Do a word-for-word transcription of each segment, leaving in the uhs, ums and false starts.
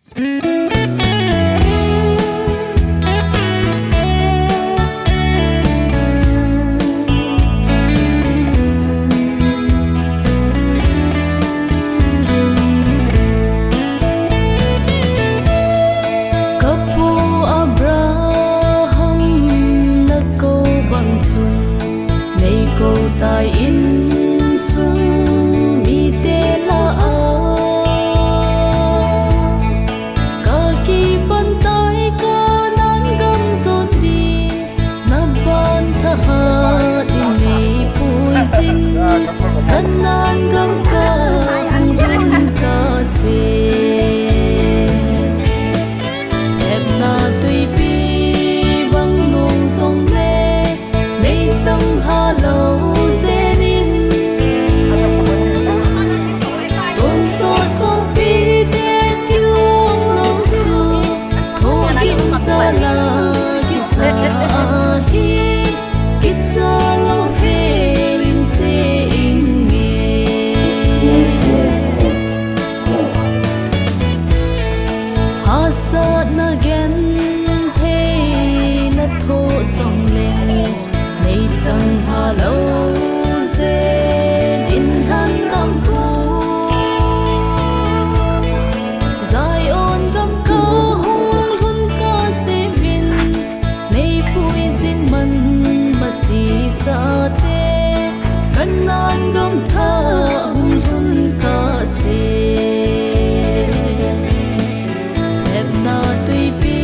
Ka pu Abraham na kou bang chun, nei kou tai insung mite lah a. Ka kipan tai Kanan gam jon ding, na ban thahat in nei puijin, Kanan gam ka hung lhun ka se. Hepna tuipi bang nung jongle, nei chang lha lou jeng in. Tonsot songpi te kilong lou chu, thohgim jal a kija ahi, kicha lou hel in che inge. Hahsatna genthei na thoh jongleng, nei chang lha lou jeng in lhan dam poi. Zion gam ka hung lhun ka se in, nei puijin man masi chate, Kanan gam thah hung lhun ka se. Hepna tuipi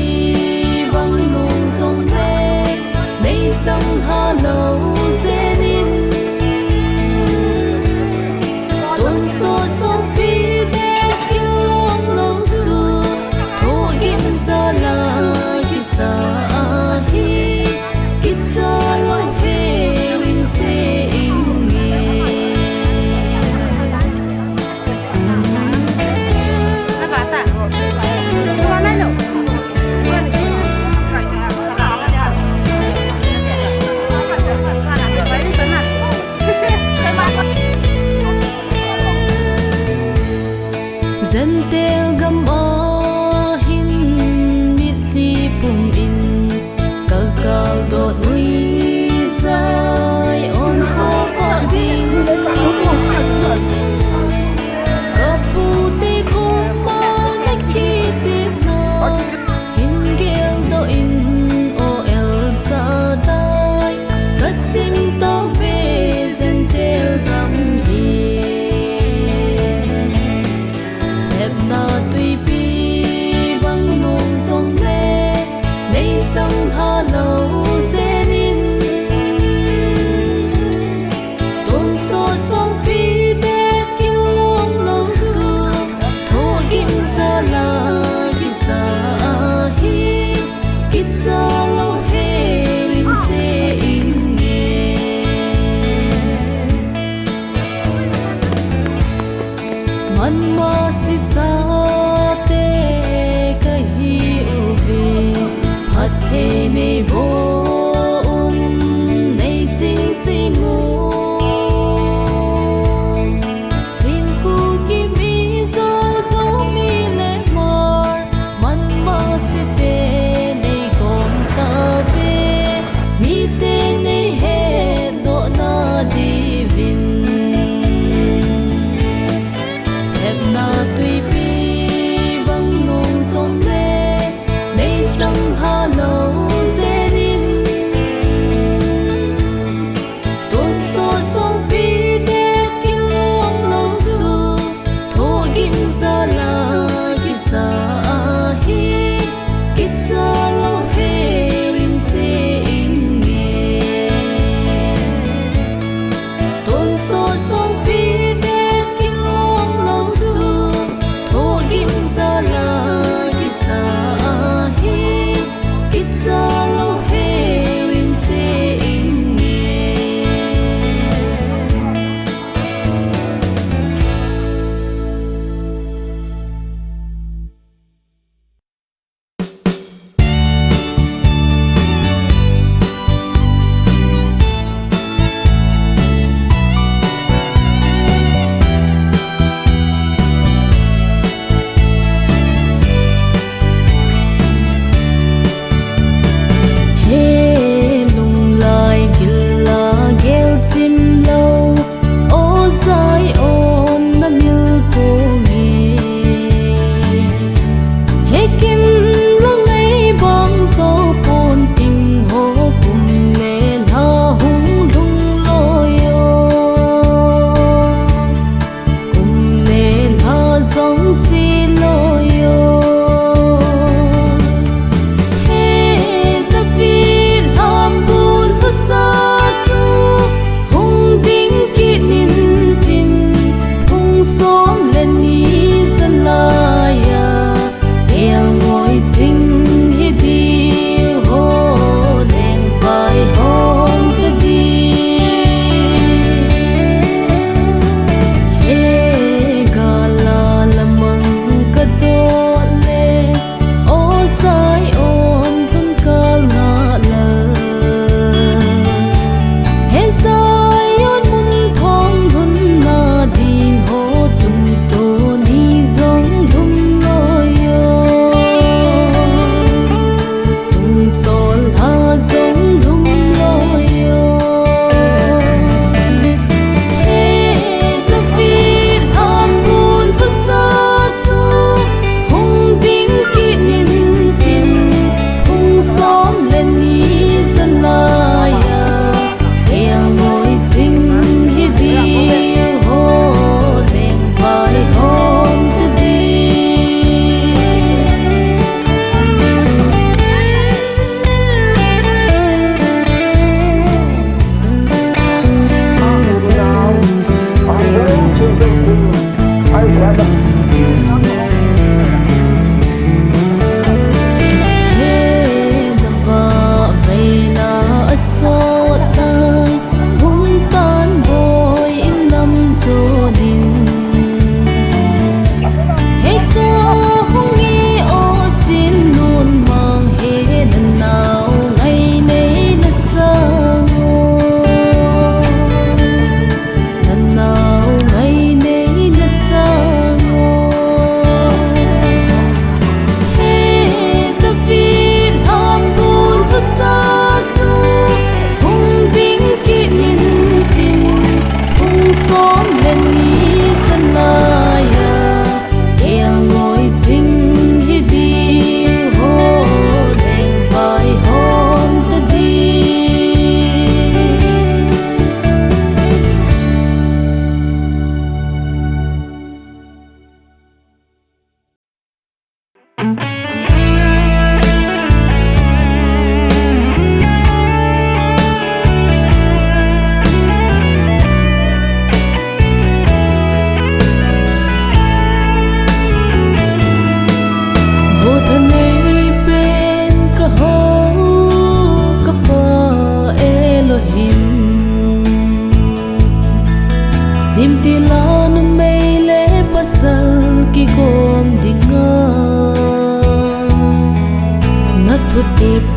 bang nung jongle, nei chang lha lou jeng in. Tonsot songpi te kilong lou chu, thohgim jal a kija ahi, kicha lou hel in che inge. Gentile gam a hin mitlhi pum in, ka kaldoh nuijat Zion khovah ding. Ka pute koma na kitepna hin geldoh in, O El Shaddai, ka chimtah uve Gentile gam hi. Hepna tuipi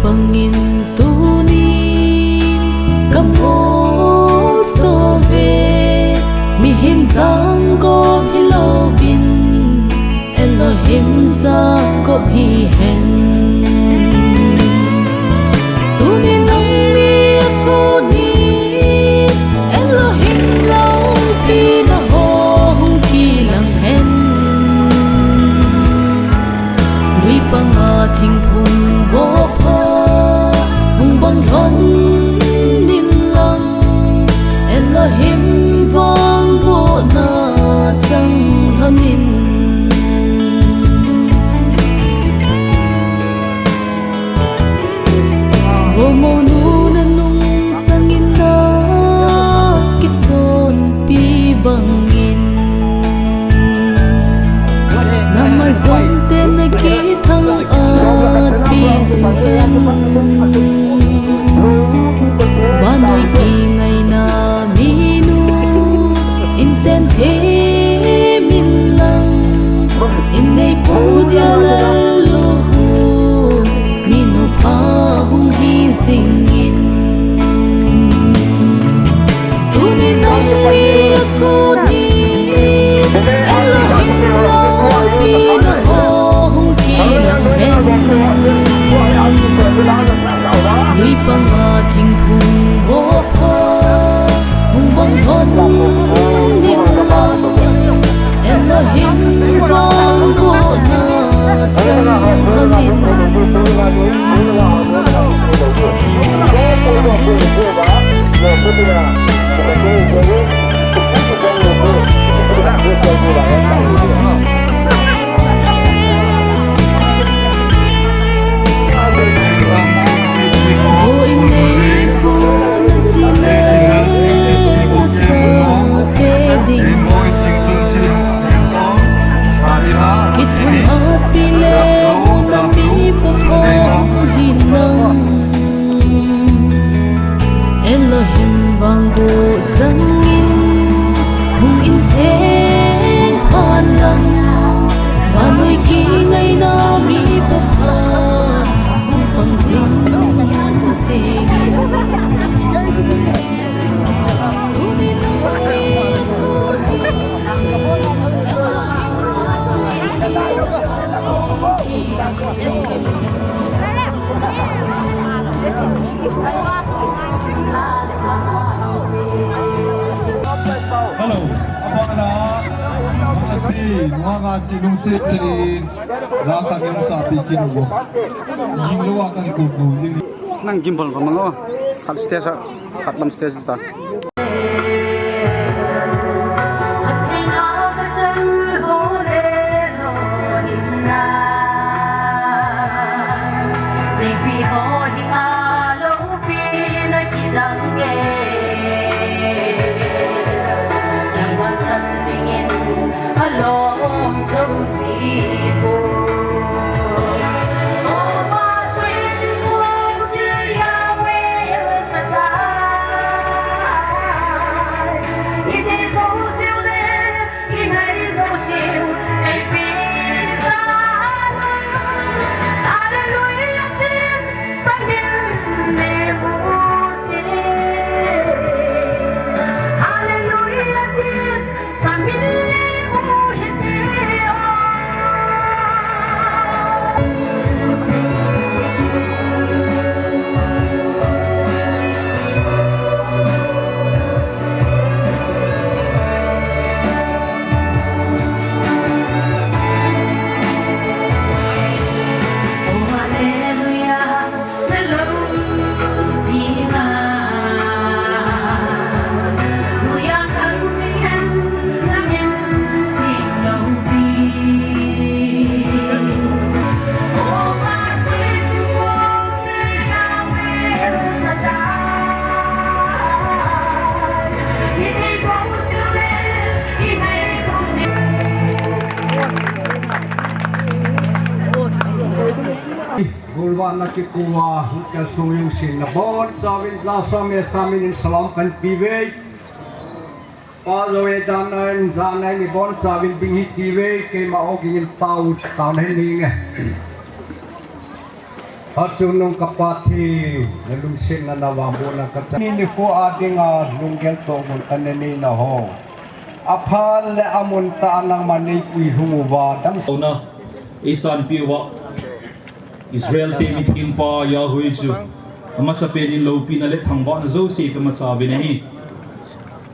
Bangin tunin ka moso ve, mihem jangkop hilouvin, Elohim jangkop hihen. Tunin nangni a kon in, Elohim loupina ho hung kilang hen. Lui panga thingphung bohpha hung bang lhon in lang, Elohim vangbohna chang lhon in. Vo monu nanung sangin na kisonpi bangin, na majom te na kithang atpi jing hen. Vannoi kingaina minu in chen them in lang, in neipu dia lalukhu minu pha hung hi jing in. Tunin nangni a kon in, Elohim loupina ho hung kilang hen. Lui panga thingphung bohpha hung bang lhon in lang, Elohim vangbohna chang lhon in. Vo in neipu na ji le na chate dinga, kithang atpi le na mipa hung hin lang. Elohim vangboh changin hung in cheng phat lang, vannoi kingaina mipa pha hung pang jing jing in. Tunin nangni a kon in, Elohim loupina ho hung kilang hen. Hello. Abana, ngasi, nunga ngasi lungset in, la khat nung sapi kin uvo. Ying lou a kan kuku, ying. Nang gimbal ka mang o. Khat stage a, khat lam stage ta. Golvah na kikuva, hung kal sung jong sin na bon chauvin, la sa me sa min in salam kan pe ve. Pa Joe dan na in ja na in bon chauvin ding hi ti ve, keima ogin in tao, tao na hin ling e. Achungnung ka Pathen, nalungsetna navangbohna kachan. Ni nikho a dinga lunggel tohgon kanei na ho, apha le amun tah a nangman neipui lhung uva damsel. Ona, eisanpi uva Israel te mithengpa Yahweh chu amasapen in loupina le thangvahna jouse pe masa uvin ahi.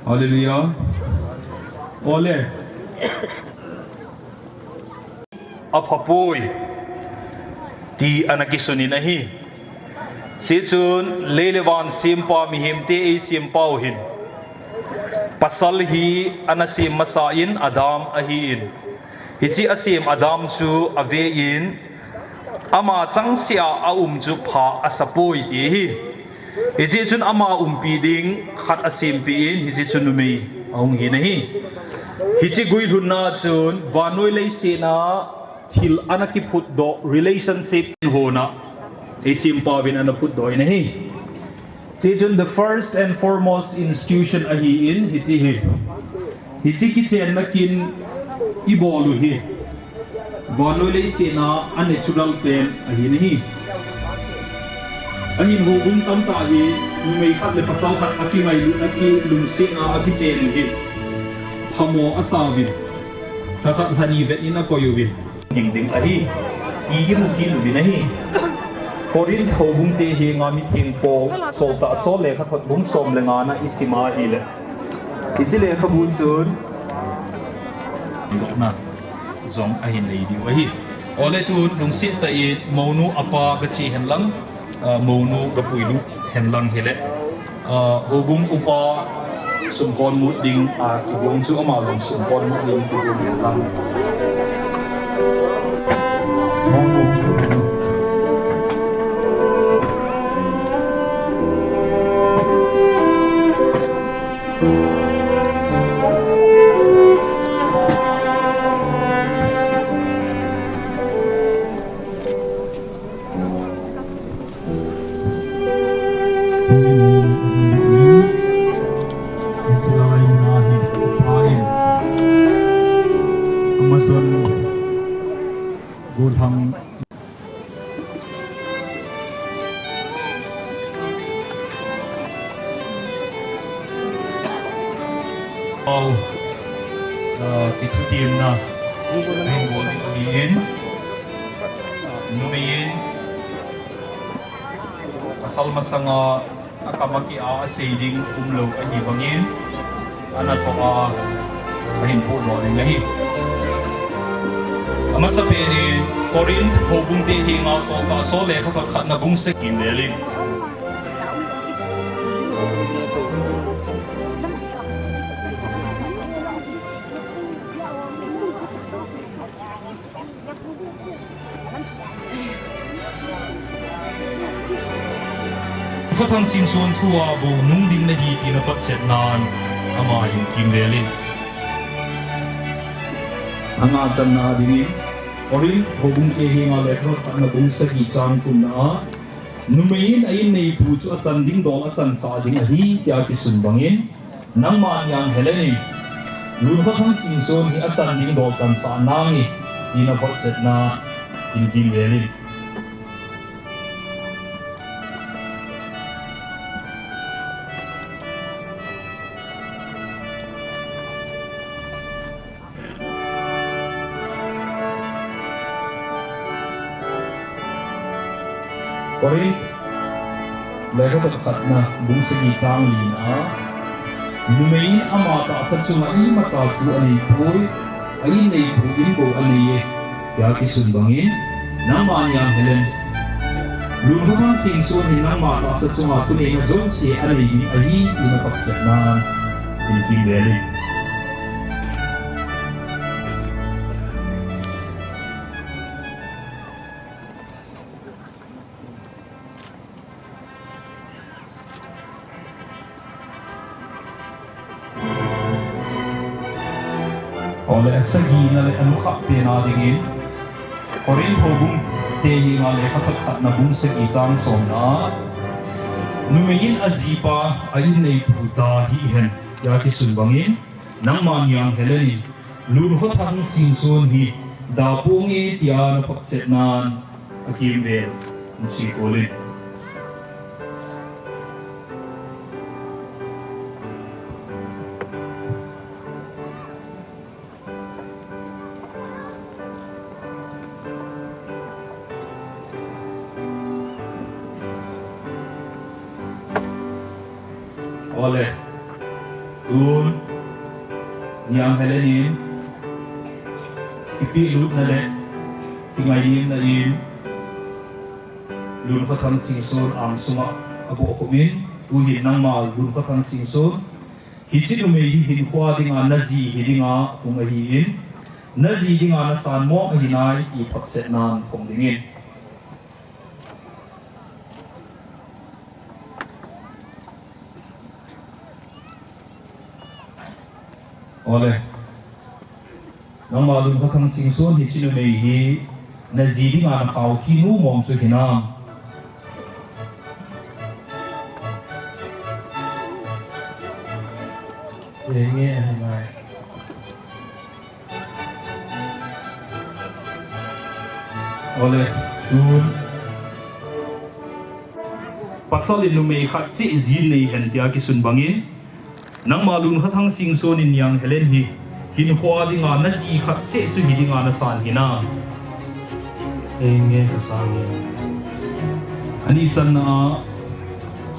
Hallelujah. Ole. Aphapoi, ti ana kisunin ahi. Hichun lei le van sempa, mihemte eisempau hin, pasal hi ana sem masa in Adam ahin, hiche asem Adam chu avein, ama changseh a aum chu pha asapoi ti ahi. Hiche chun ama umpi ding khat asempeh in, hiche chun numei ahung hin ahi. Hiche guilhunna chun vannoi leiset a thil ana kiphutdoh, relationship hona eisempau vin ana phutdoh in ahi. Hiche chun the first and foremost institution ahin, hiche hi, hiche kichenna kin ibol u hi vannoi leiset a natural pen ahin ahi. Ahin houbung tamtah hi numei khat le pasal khat akingailut, akilungset a akichen u hi phamo asauvin, lhakhat lhani vet in akoi uvin, ding ding ahi, ti imu kit uvin ahi. Corinth houbung te henga mithengpa, Solchah Saul lekhathot bung som le nga na isim a ahile, hiche lekhabu chun dohna jong ahin nei diu ahi. Ole tun lungset tah in mounu apa gache henlang, ah, mounu gapuilut henlang hile, ah, houbung upa sumkon mut ding, ah, kigong chu ama jong sumkon mut ding kigong henlang. Amazon Gothang. Au, ah, kithutemna ahin bol ding ahin, numei in pasal masanga akam a kia asei ding umlou ahi bangin, ana toh a ahin pohdoh ding ahi. Amasapen in Corinth houbung te henga Solchah Saul lekhathot khatna bung sagi in vel in. Khathang Singson thu a bou nung ding nahi tina patchetnan ama hin kimvel in. Anga channa dingin, Corinth houbung te henga lekhathot khatna bung sagi chang thumna a, numei in a inneipu chu achan ding dol achansah ding ahi, tia kisun bangin, nangman jong Helen in, Lun Khathang Singson hi achan ding dol chansah nange, tina patchetna in kimvel in. Corinth lekhathot khatna bung sagi chang lina a, numei in ama tahsa chunga imacha thu aneipoi, a inneipu in bou aneiye, tia kisun bangin, nangman jong Helen, Lun Khathang Singson hi nangma tahsa chunga thuneina jouse anei ding ahi, tina patchetnan in kimvel in. Ole, asagina le anukhah pena dingin, Corinth houbung te henga lekhathot khatna bung sagi chang somna a, numei in ajipa a inneipu da hih hen, tia kisun bangin, nangman jong Helen in, Lun Khathang Singson hi da ponge, tia na patchetnan akimvel. Chingkolin. Ole, tun, Niang Helen in, kipelutna le, kingainemna in, Lunkhothang Singson angsunga abohkhum in, tuhin nangma Lunkhothang Singson, hiche numei hi hinkhoa dinga naji hi dinga hung ahin, naji dinga nasan mong ahi nai ti photchetnan phong dingin. Ole. Nangma Lunkhothang Singson hiche numei hi naji dinga nakhao thei nu mong chu hinam? Henge, ahi nai. Ole, tun. Pasal in numei khat cheh jin nei hen tia kisun bangin, nangma Lunkhothang Singson in Niang Helen hi hinkhoa dinga naji khat seh chu hi dinga nasan hinam? Henge, kasan e. Ani channa a,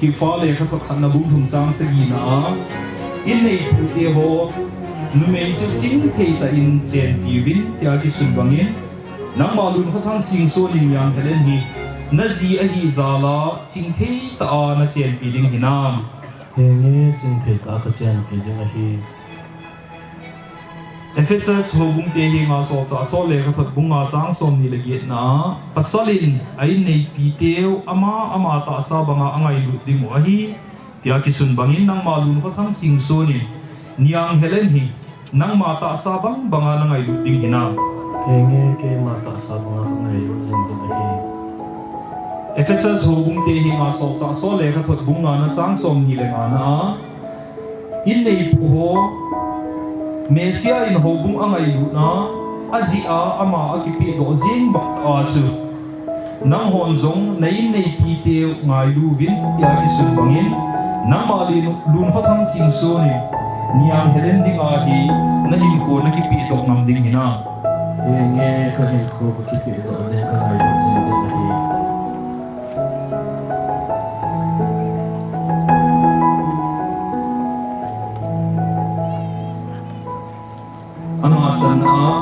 Kipah lekhathot khatna bung thum chang sagina a, in neipute ho, numei chu chingthei tah in chenpiuvin tia kisun bangin, nangma Lunkhothang Singson in Niang Helen hi naji ahi jal a chingthei tah a nachenpi ding hinam? Henge, chingthei tah a kachenpi ding ahi. Ephesus houbung te henga Solchah Saul lekhathot bung nga chang somni le getna a, pasal in a in neipiteu ama ama tahsa banga angailut diu ahi, tia kisun bangin nangma Lunkhothang Singson in Niang Helen hi nangma tahsa bang banga nangailut ding hinam? Henge, keima tahsa banga kangailut jing ding ahi. Ephesus houbung te henga Solchah Saul lekhathot bung ngana chang somni le ngana a, in neipu ho, Messiah in houbung angailutna, ajeh a ama akipehdoh jeng bang tah a chu, nanghon jong na in neipiteu ngailu uvin tia kisun bangin, nangma Lunkhothang Singson in Niang Helen dinga hi nahinkho nakipehdoh ngam ding hinam? Henge, kahinkho kakipehdoh ding kangailut jing ding ahi. Ama channa a,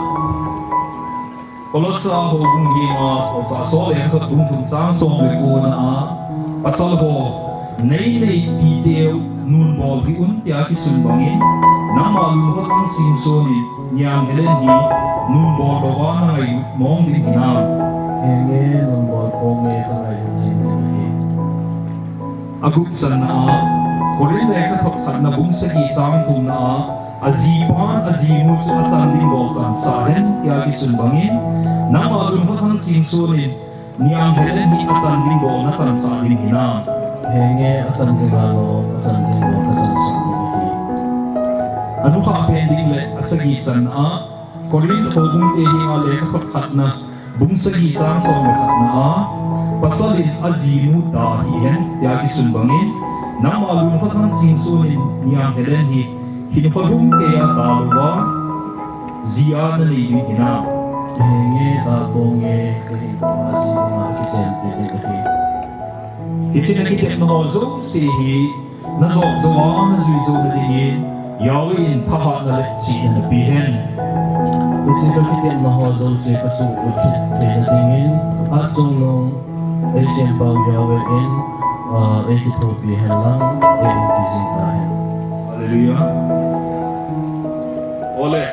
Kolosa houbung henga Solchah Saul lekhathot bung thum chang som le kona a, pasal ho, na in neipiteu nunbol hih un tia kisun bangin, nangma Lunkhothang Singson in Niang Helen hi nunbol louva nangailut mong ding hinam? Henge, nunbol ponge, kangailut jing ding ahi. Agup channa a, Corinth lekhathot khatna bung sagi chang thumna a, ajipan ajinu chu achan ding dol chansah hen tia kisun bangin, nangma Lunkhothang Singson in Niang Helen hi achan ding dol nachansah ding hinam? Henge, achan ding alom, achan ding dol kachansah ding ahi. Anukhah pen ding le asagi channa a, Corinth houbung te henga lekhathot khatna bung sagi chang som le khatna a, pasal in ajinu da hih hen tia kisun bangin, nangma Lunkhothang Singson in Niang Helen hi hinkho lhumkeiya da louva ji a nanei ding hinam? Henge, da ponge, kahinkhoa ji dinga kichenpi ding ahi. Hiche nakitepna ho jouse hi najop jouva najui jouna dingin Yahweh in thahatna le chihna napeh hen. Hiche kakitepna ho jouse kasuhgut theina dingin, hatchungnung eichempau Yahweh in, ah, eikithopi hen lang, eiumpi jing tahen. Hallelujah. Ole.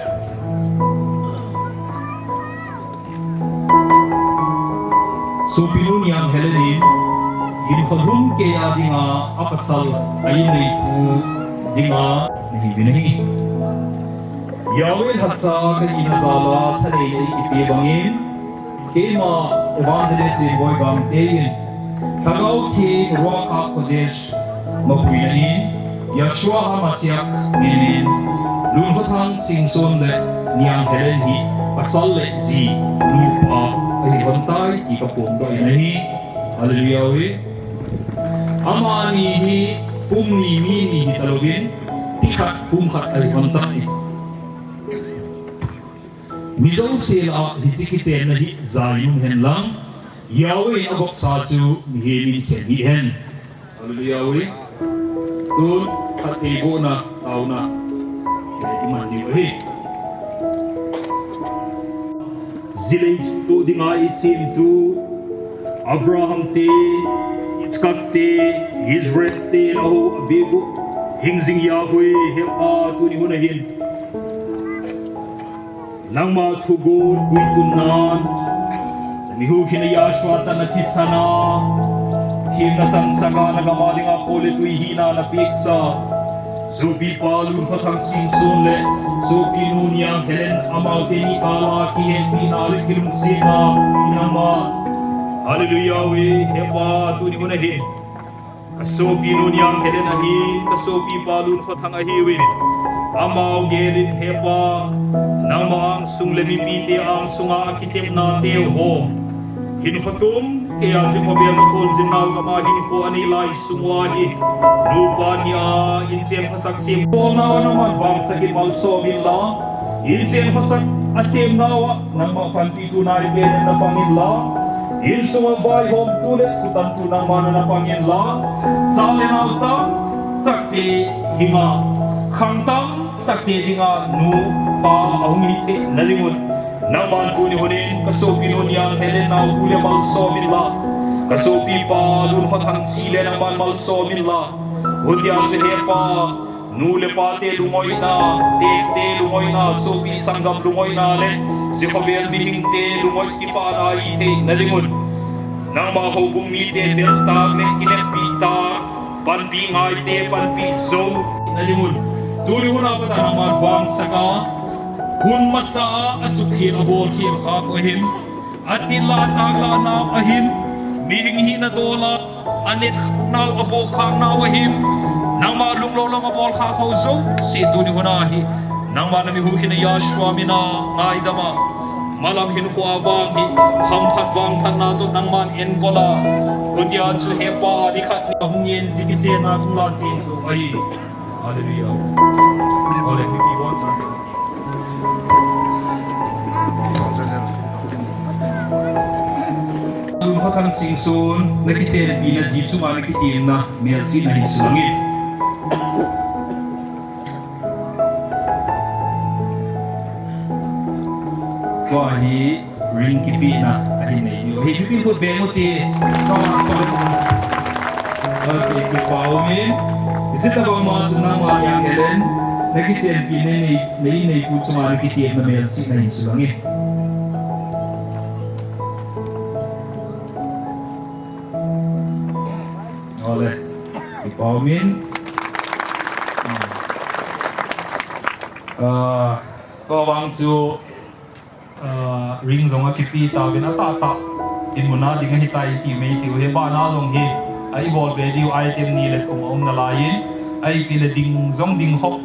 Sopinu Niang Helen in hinkho lhumkeiya dinga apasal a in neipu dinga nahiuvin ahi. Yahweh lhacha kahina jal a thaneina eipeh bangin, keima Evangelist Lenboi Gangte in Lhagao Theng Ruach HaKodesh mapuina in, Yeshua HaMashiach min in, Lunkhothang Singson le Niang Helen hi pasal le ji, nupa ahi lhon tai ti kaphongdoh in ahi. Hallelujah. Amani hi pum ni mi ni hi talouvin, ti khat pum khat ahi hon tai. Mi jouse lah a hiche kichenna hi jai um hen lang, Yahweh in agopsa chu mihem in khen hih hen. Hallelujah. Tun phattheibohna, taona iman diu ahi. Jilei chu toh dinga eisemtu Abraham te, Isaac te, Israel te na ho abegu hingjing Yahweh, Hepa, tuni hun ahin nangma thuguh guitun nan, na mihuhhingna Yahshua tah na thisan a, themna chansah a na gam a dinga kho le tui hina na pehsa, sopipa Lunkhothang Singson le sopinu Niang Helen, amaute ni kal a kihetpina le kilungsetna nangma. Hallelujah, Yahweh, Hepa, tuni hun ahin ka sopinu Niang Helen ahi, ka sopipa Lunkhothang ahiuvin, amau gel in Hepa, nangma angsung le mipite angsunga akitepna teu ho, hinkho tum keiya jing khovel a kholjin nau gam a hinkho anei lai sung uva hi, nupa ni a inchen khosak sem, bolna uva nangman vangset in malsom inla, inchen khosak asemna uva nangma panpi tu nai pen in na pang inla, insung a vaihomtu le thutantu nangman na pang inla, cha le nao tamtakte dinga, khang tamtakte dinga nupa ahung hithei na dingun, nangman tuni hun in ka sopinu Niang Helen naobu le malsom inla, ka sopipa Lunkhothang chi le nangman malsom inla, hutia chu Hepa, nu le pate lungoina, tekte lungoina, sopi sanggam lungoina le jing khovel mihingte lungoi kipana ahithei na dingun, nangma houbung mite deltah le kineppi tah, panpi ngaite panpi jou na dingun, tuni hun a pat a nangman vangset a, hun masa a asukhel abolkhel khah u ahin, atil a atak lah nau ahin, mihing hina dol a anetkhah nau, abohkhah nau ahin, nangma lunglo lam abolkhah ho jouse tuni hun a hi, nangma na mihuhhingna Yahshua min a ngaidam a, malam hinkho a vang hi hamphat vangphatna toh nangman enkol a, hutia chu Hepa, nikhat ni ahung en ji kichen a hung lan tin tu ahi. Hallelujah. Ole, mipi bon chan. Lunkhothang Singson, na kichenpina ji chunga na kitemna melchihna hin sulang in. Tua hi ring kipehna ahin nei diu ahi. Mipi khut beng u hite. Come on, sorry. Okay, kipa umin. Hiche tobang ma chu nangma Niang Helen, na kichenpi nei, nei, nei, nei pu chunga na kitemna melchihna hin sulang in. Ole, kipa umin. Ah, tua vang chu, ah, ring jong akipe tauvin, atahtah in mun a ding ahitai ti mai tiu hi, bana jong hi, a, ibol be diu item ni le thum aum nalai in, a, ipi le ding jong ding hop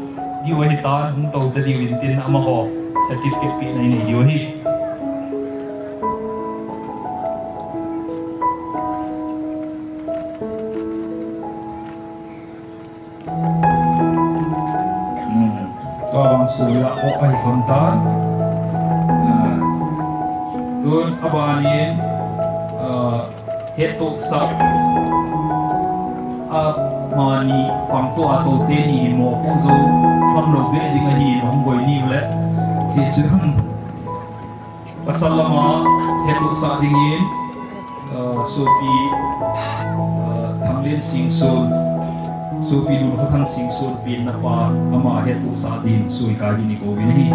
diu ahitan, hung tou ta diu in tin amaho certificate pehna inei diu ahi. Hmm. Tua bang chu la o ahi hon tan. Ah. Tun aban in, ah, hettohsah, amani pang tua toh teni mopo jou hon lou be ding ahi, na hung boi niu le. Hiche chu pasal lama hettohsah dingin, ah, sopi, ah, Thanglen Singson, sopi Lunkhothang Singson penna pa, ama hettohsah din soikai din ikou vin ahi.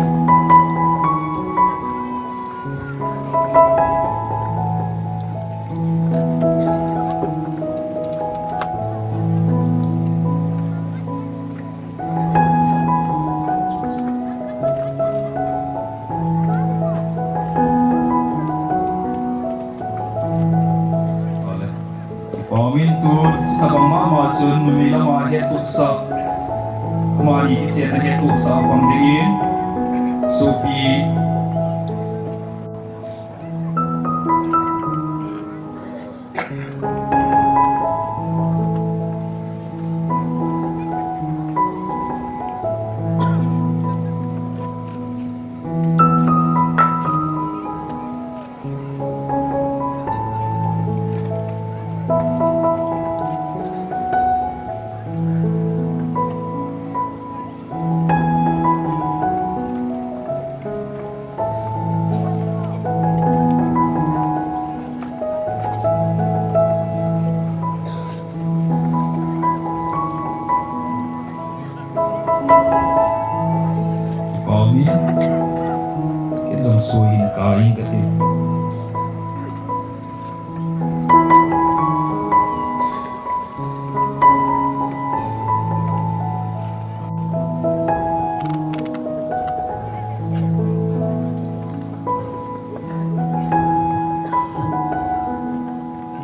Kipa umin, tun hitabang mama chun numei lama hettohsah, amani kichenna hettohsah pang dingin, sopi.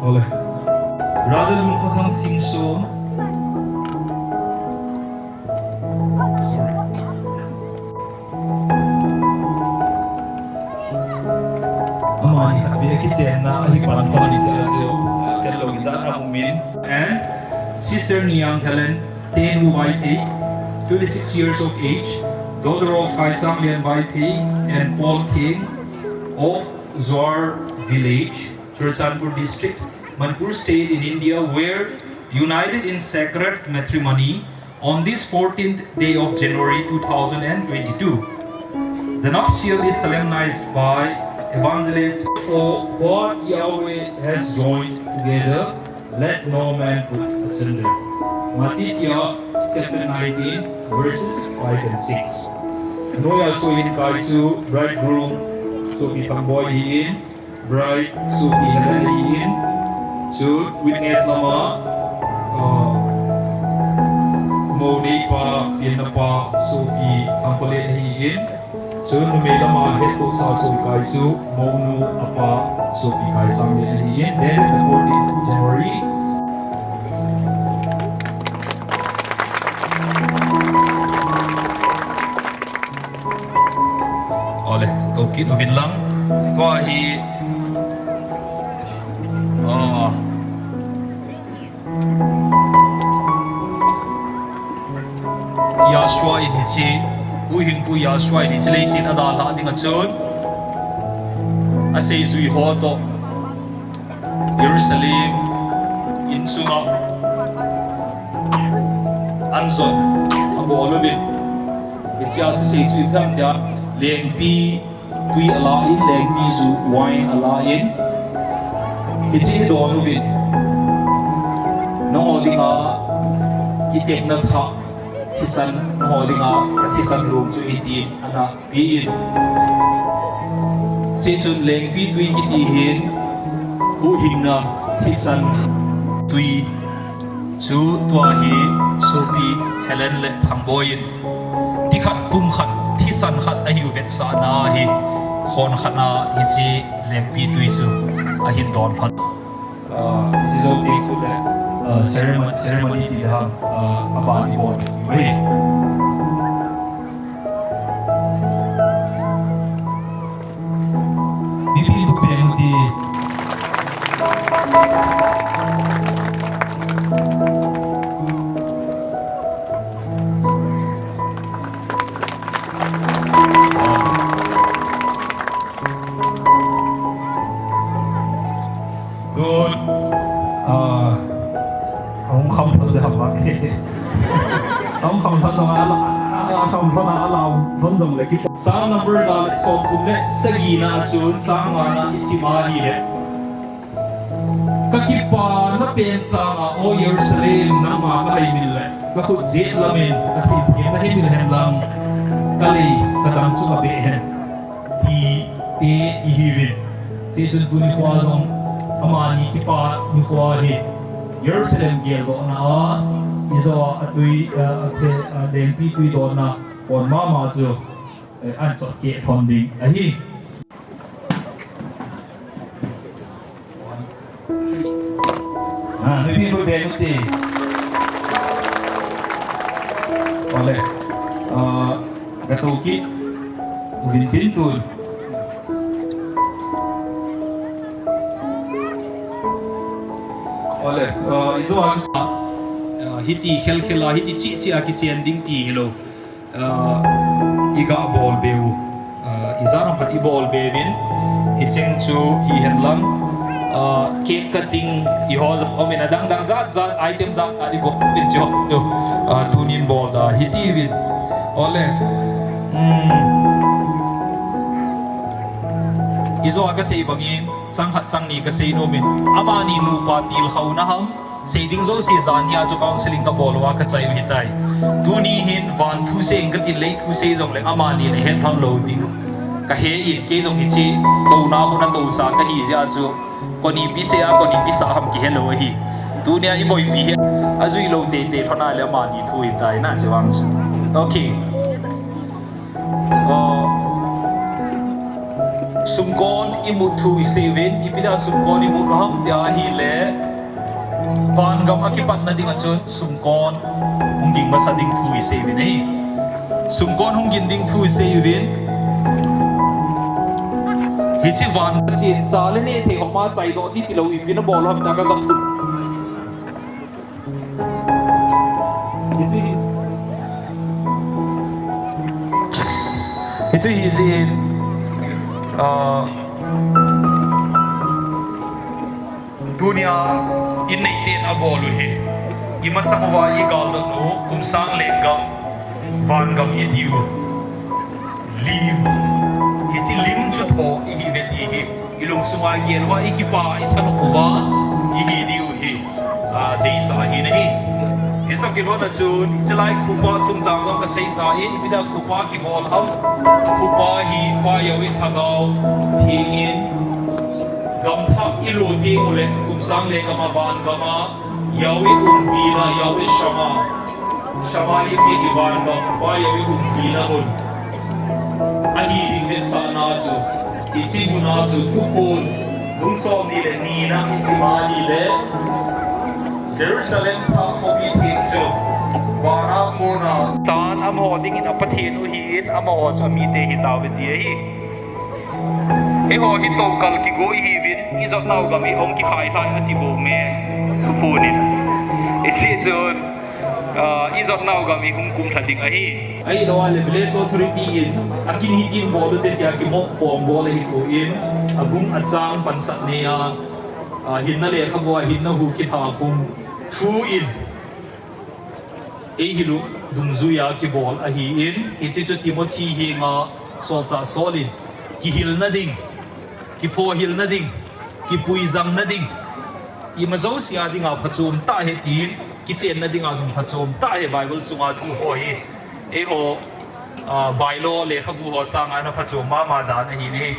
Ole. Brother Lungkhathang Singson. Amani khat beh kichenna ahi pan thon in sia sio. Ken lo in zan a um in. And Sister Niang Helen Tenu Vaiphei, twenty-six years of age, daughter of Kaisang Lian Vaiphei and Paul Theng of Zuar Village, Churachandpur District, Manipur State in India, were united in sacred matrimony on this fourteenth day of January two thousand and twenty-two. The nuptial is solemnized by evangelist. For what Yahweh has joined together, let no man put asunder. Matithya chapter nineteen, verses five and six. Anoiya sopi kaisu bridegroom sopi Thangboi ahin, bride sopi Helen ahin, chu witness lama, uh, mou neipa, pianna pa sopi Thangkhole ahin, chu numei lama hettohsa sopi kaisu mounu apa sopi Kaisang Lian ahin, then the fourteenth January. Ole, toh kit uvin lang. Tua hi, ah, Yahshua in hiche, Huhhingpu Yahshua in hiche leiset a dalha dinga chun, aseijui ho toh Jerusalem in chunga an jon abol uvin. Hichea chu seijui tham tia, lengpi tui ala in, lengpi ju wine ala in, hiche don uvin. Nangho dinga kitepna thah thisan, nangho dinga kathisan lung chu hitin ana pe in. Hiche chun lengpi tui kiti hin, huhhingna thisan tui. Chu tua hi sopi Helen le Thangboi in tikhat pumkhat thisan khat ahiu vetsahna hi khonkhat a hiche lengpi tui chu ahin don khon. Ah, hiche jou teng chu le, ah, ceremony, ceremony ti le hang, ah, aban ibol uve. Mipi in thupeh hung ti. Tun, ah, ahung kham thon le hamba ke. Ahung kham thon jong ala, ah, kham thon a ala thon jong le ki. Sang number ja le somthum le sagi na chun sang nga na isim ahi le. Kakipana pen sanga, O Jerusalem, nangma kahei min le, kakhut jet lamin, kathilphem nahei min hen lang, kalei, kadang chu kabeh hen. Ti te ihiuvin. Hichun tuni khoa jong, amani kipa nikho hi, Jerusalem geldohna a, ijo a atui, a, a, a, lengpi tui donna, pon mama chu, eh, anchot keh thon ding ahi. Ah, mipi in thupeh hung ti. Ole. Ah, katoh kit uvin tin tun. Ole, ah, ijo a, ah, hiti khelkhel a, hiti chehcheh a kichen ding ti hilou. Ah, iga bolbe u, ah, ijat ham khat ibolbe uvin, hicheng chu hihen lang, ah, cake cutting ti ho jong umin, adang dang jat jat, item jat jat ibolbe uvin, chu ho chu, ah, tunin bol da hitiuvin. Ole. Hmm. Ijo a kasei bangin, chang khat chang ni kasei nomin, amani nupa tilkhouna ham, sei ding jouse jan hia chu counseling kabol uva kachai u hitai. Tuni hin van thu sei in katin, lei thu sei jongle amani in ahet tham lou ding kahe in, kei jong hiche touna hon a tousa kahi jeh a chu, koni pi sei a, koni pi sah ham kihe lou ahi. Tunia iboipi hi ajui lou teitei lhon a le amani thu hitai na, chevang chu. Okay. Oh. Sumkon imut thu isei uvin, ipi dia sumkon imut ham tia ahile, vangam a kipatna ding a chun sumkon hung ging masa ding thu isei uvin ahi. Sumkon hung ging ding thu isei uvin. Hiche van chi cha le neh thei hom a chaidoh ti tilou ipi nabol ham tia kagam thum. Hiche hi, hiche hi jin, ah, tunia inneiten abol u hi. Imasang uva igaldot u kum sang lenggam vangam idi u. Lim. Hiche lim chu tho ihi uve ti hi. Ilungsunga gel uva, ikipa, ithanop uva ihi diu hi, ah, deisah ahi nahi. Hiche toh kilhonna chun, hiche lai khupa chungchang jong kasei tan, ipi dia khupa kibol ham. Khupa hi Pa Yau in Lhagao Theng in gamthah ilut ding uleh, kum sang lenggam a vangam a, Yau in umpina, Yau in shama. Shama ipi ti vangam, Pa Yau in umpina mun ahi ding vetsahna chu, hiche muna chu Thuphon bung somni le ni na isim a ahile, Jerusalem thah khopi theng chu vana kona tan amaho dingin a Pathen u ahin, amaho chu amite hitauve ti ahi. Eiho hi tokal kigo ihiuvin, ijotnau gam i hung kikhai lhai ati bou me, Thuphon in. Hiche chun, ah, ijotnau gam i hung kumlha ding ahi. Ahilou le village authority in, akin hitin bol ute tia kimopohna bol ahipoi, agung achang pansat nei a, ah, hinna lekhabu a hinna hu kithahkhum thu in, eihil u dungjuia kibol ahin, hiche chu Timothy henga solchah Saul in kihilna ding, kiphohilna ding, kipuijangna ding, ima jouse a dinga phachom tah ahi tin, kichenna dinga jong phachom tah ahi Bible sunga thu ho hi. Eiho, ah, bylaw lekhabu ho sanga ana phachom mama dan ahi nahi.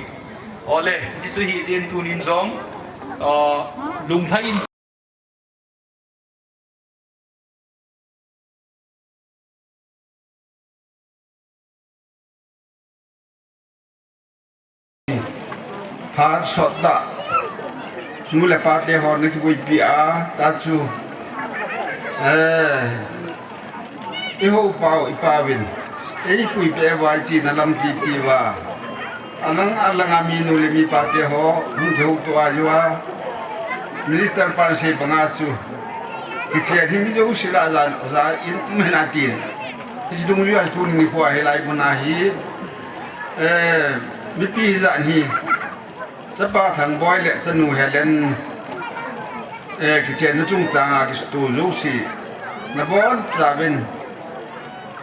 Ole, hiche chu hijin tunin jong, ah, lunglhai in Phat sot tah. Nu le pa te ho nakipuipi a, ta chu. Eh, i ho pau, i pa vin. Ei puipi e vai chi na lampi pi va. Alang, alang a mi nu le mi pa te ho, hung kihouto a jua. Minister pan sei banga chu. Kichen hi mi jouse lah a jan, oja in um hen atin. Hiche dungjui a tuni nikho a hilai mun a hi. Eh, mipi hijat hi. Chapa Thangboi le chanu Helen. Eh, kichenna chungchang a kisutu jouse. Nabonchauvin.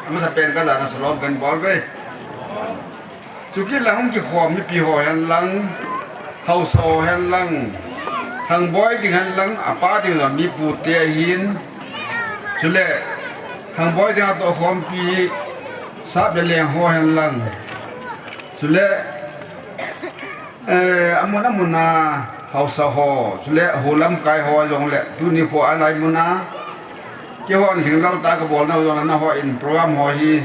Amasapen kajana salom kahin bol uve. Chukit le hung kikhom mipi ho hen lang, haosa ho hen lang, Thangboi ding hen lang, apa ding jong mi pute ahin. Chule, Thangboi dinga tohkhompi, Sap le Leng ho hen lang. Chule, eh, amun amun a haosa ho, chule hou lamkai ho jongle, tuni kho a lai mun a, keihon lhinglel tah a kabol nau jongle, nangho in program ho hi,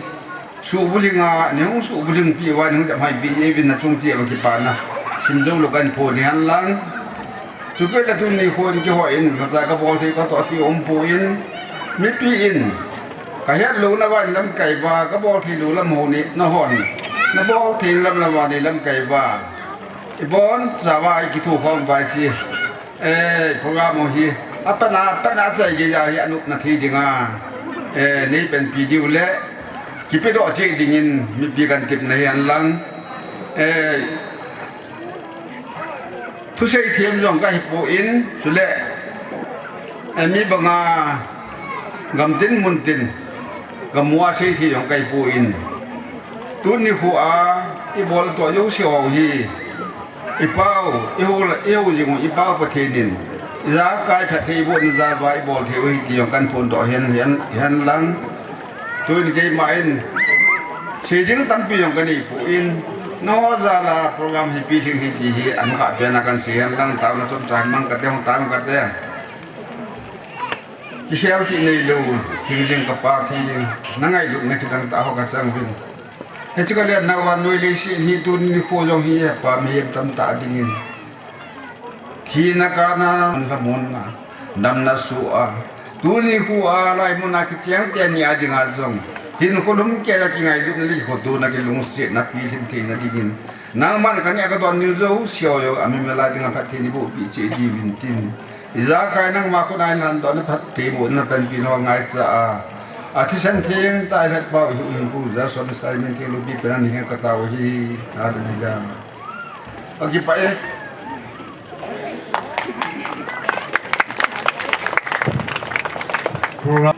Suhbulhing a, nei hung suhbulhing peh uva, nei hung jep hai peh uvin nachung cheh uva kipana. Simjou lou kahin phong hen lang. Chukit le tuni khon keiho in, macha kabol thei katoh thei umpon. Mipi in, kahet louna uva nei lamkai uva, kabol thei lou lam ho nei, nahon. Nabol thei lam lam uva nei lamkai uva. Ibonchauva ikithokhom uva ichi. Eh, program ho hi, apatna, apatna chai geiya hi anopna thei dinga, eh, nei panpi diu le, kipedoh cheh dingin mipi kahin tepna hi hen lang, eh, thusei them jong kahipon, chule, eh, mi banga gamtin muntin, gamu a seithei jong kahipon. Tuni kho a, ibol toh jouse ho hi, I Pau, i hou, i hou jing u, i Pau Pathen in, ijakai phatthei ibohna jal uva ibol thei u ahi ti jong kahin phondoh hen, hen, hen lang. Tuin keima in, sei ding tampi jong kanei pon, nangho jal a program hi pilhing ahi ti hi, amakha pen a kahin sei hen lang, taona chomcha mang kate, hung tao kate. Kikhel ti neilou, hing jing kapa thi, nangailutna kidang tah ho kachang uvin. Hiche kah le nangma noi leiset hi tuni nikho jong hi hepa mihem tamtah dingin thina kana, lamonna, damna soh a, tuni nikho a laimun a kicheng teni a dinga jong hinkho lum keh a kingailutna le kihotona kilungsetna pilhin theina dingin nangman kaneh a kadon diu jouse ho jong amimal a dinga phatthei neiboh peh cheh diuvin tin, ijakai nangma khut a inlhandohna phattheibohna panpina ngaicha a, athisan thengtah a ilhatpau ihuhhingpu Jason Simon Thenglupi pen a nei hen katao ahi. Hallelujah. Akipah e. Program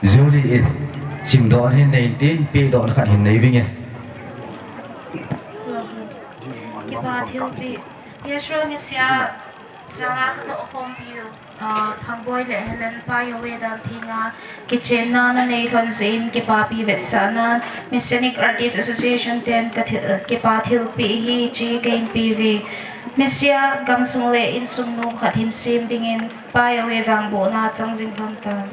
Julie in simdohna hin nei tin, pehdohna khat hin nei vinge. Kipa thilpeh. Yeshua Messiah jal a kadoh khompiu, ah, Thangboi le Helen Paiove dalthenga kichenna nanei lhon jeh in kipapi vetsahnan Messianic Artists Association ten kathil, kipa thilpeh hi che kahin peuve. Messiah gamsung le insung nom khat hin sem dingin Paiove vangbohna chang jing lhon tan.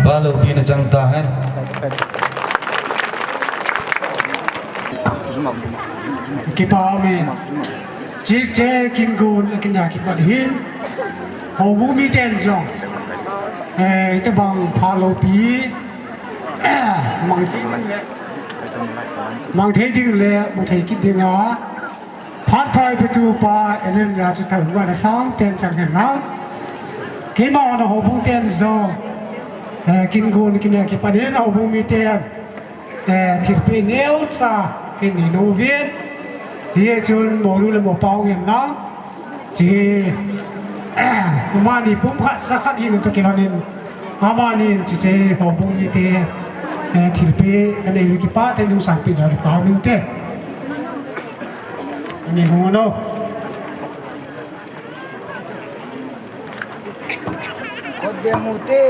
Palo pina chang tahen. Kipa, amen. Chief che kin gun akin a kipat hin. Houbung miten jong. Eh, itobang phaloupi. Eh, mang, mang thei ding le, mang thei kit ding a. Phat phai petu pa, enen ya chu thau wa na sang ten chang hen nau. Keima na houbung ten jong. Eh, kin gun kin a kipat hin houbung miten. Eh, thilpeh neocha kin nei nom uvin. Hichun monu le mopa hung hen lang. Chi, eh, amani pumkhat sakhat hin toh kilhonin. Amani chiche houbung mite, eh, thilpeh kanei u kipah tah in hung sangpeh le pao minte. Ani hung no. Kot be mute.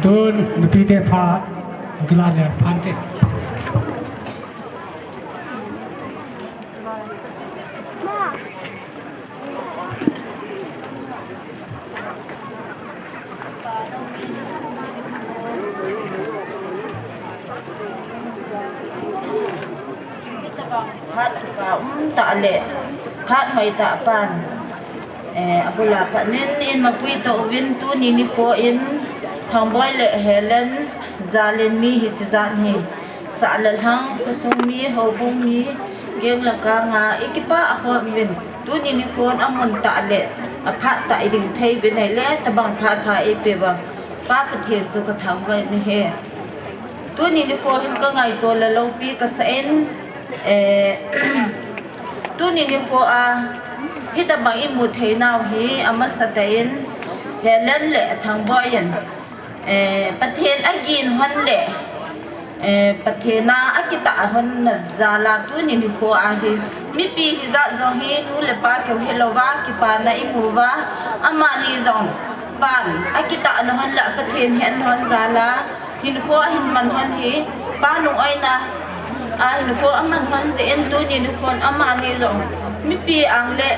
Tun nupite pha kila le phante. Phat kipa um tah le phat hoi tah pan, eh, abula pat nin in mapui to uvin tuni nikho in Thangboi le Helen jalin mi hichi jan hi sah le lhang, khosung mi, houbung mi, geng le kanga i kipah a khom uvin tuni nikhon amun tah le aphat tah i ding thei uvin ahile tabang phat pha eipe uva Pa Pathen chu ka thangvah in ahi. Tuni nikho hin ka ngaito le loupi kasa in, eh, tuni nikho a hitabang i mu thei nau hi amasa tah in Helen le Thangboi in, eh, Pathen agin hon le, eh, Pathen a akitah hon na jal a tuni nikho a hi mipi hijat jong hi nu le pa keu hilouva kipana i mu uva, amani jong pan akitah na hon le Pathen hen hon jal a hinkho ahin man hon hi, pa nung oina a hinkho aman hon jeh in tuni nikhon amani jong mipi ang le,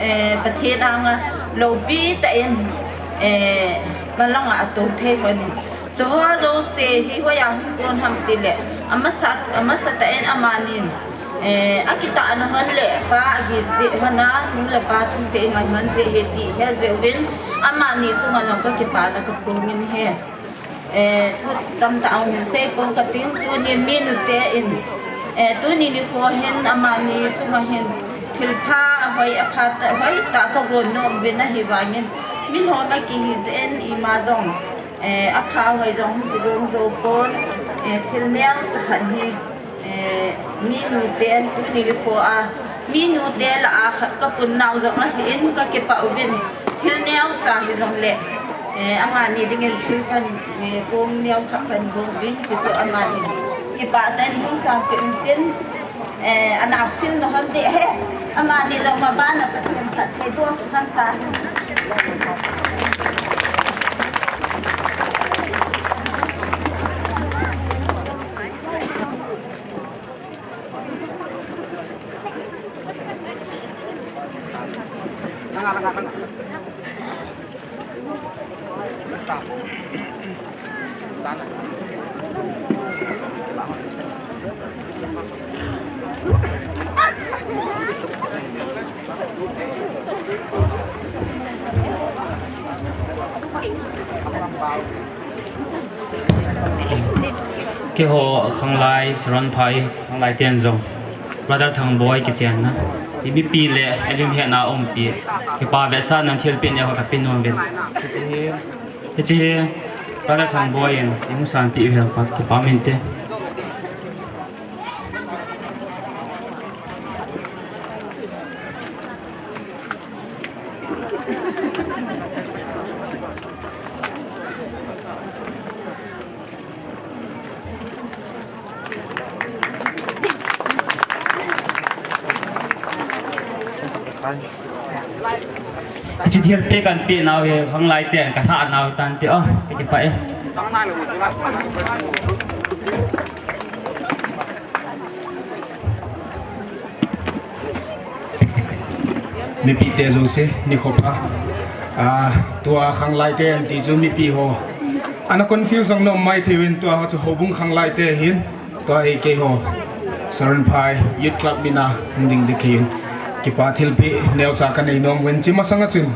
eh, Pathen anga loupi tah in, eh, malang a atou thei hon in. Chuho jouse hi hoiya hung kon ham tile amasa, amasa tah in amanin, eh, akitah na hon le pa agin jeh hon a nu le pa thusei ngai hon jeh hi ti he jeh uvin amani chunga jong ka kipana ka phongin ahi. Eh, thu tamtah ahung hin seipon kating, tunin mi nute in, eh, tuni nikho hin amani chunga hin thilpha hoi apha tah, hoi tah ka gon nom uvin ahivangin, min hom akihi jeh in ima jong, eh, apha hoi jong hung kigong jou pon, eh, thil neocha khat hi, eh, mi nute in tuni nikho a, mi nute lah a khat ka pun nau jong ahin ka kipah uvin, thil neocha hijongle, eh, amani dingin thil kan, eh, pung neocha kan gong uvin, chuchu amani kipah tah in hung sang kit intin, eh, anau sil na hon ding ahi, amani jong mabana Pathen phattheiboh kan ta. Keiho khanglai, Saron phai, khanglai ten jong Brother Thangboi kichenna, i mipi le i lim hetna umpi, kipa vetsahnan thilpeh neo ka pe nom uvin. Hiche hi Brother Thangboi in i hung sanpeh u hi pa kipa min te. Hiche thilpeh kan peh nau hi khanglai ten ka lhah nau tante o, ka kipah e. Mipite jouse, nikho pha. Ah, tua khanglai te an ti chu mipi ho. Ana confuse jong nom mai thei uvin tua ho chu houbung khanglai te ahin. Tua hi keiho Saron phai Youth Club mina hung ding ding ahin. Kipa thilpeh neocha ka nei nom uvin, hiche masanga chun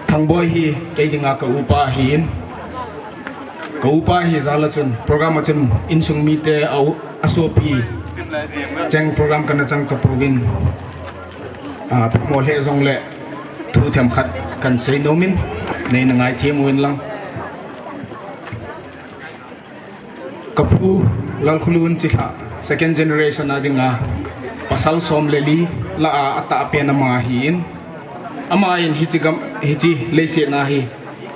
Thangboi hi kei dinga ka upa ahin. Ka upa ahi jal a chun program a chun insung mite a u-, a sopi cheng program kana chang tapouvin, ah, phamo lheh jongle thu themkhat kan sei nom in, nei na ngaithem uvin lang. Ka pu Lalkhulun Chilhah, second generation a dinga pasal som le li lah a atah pen ama ahin. Ama in hiche gam, hiche leiset na hi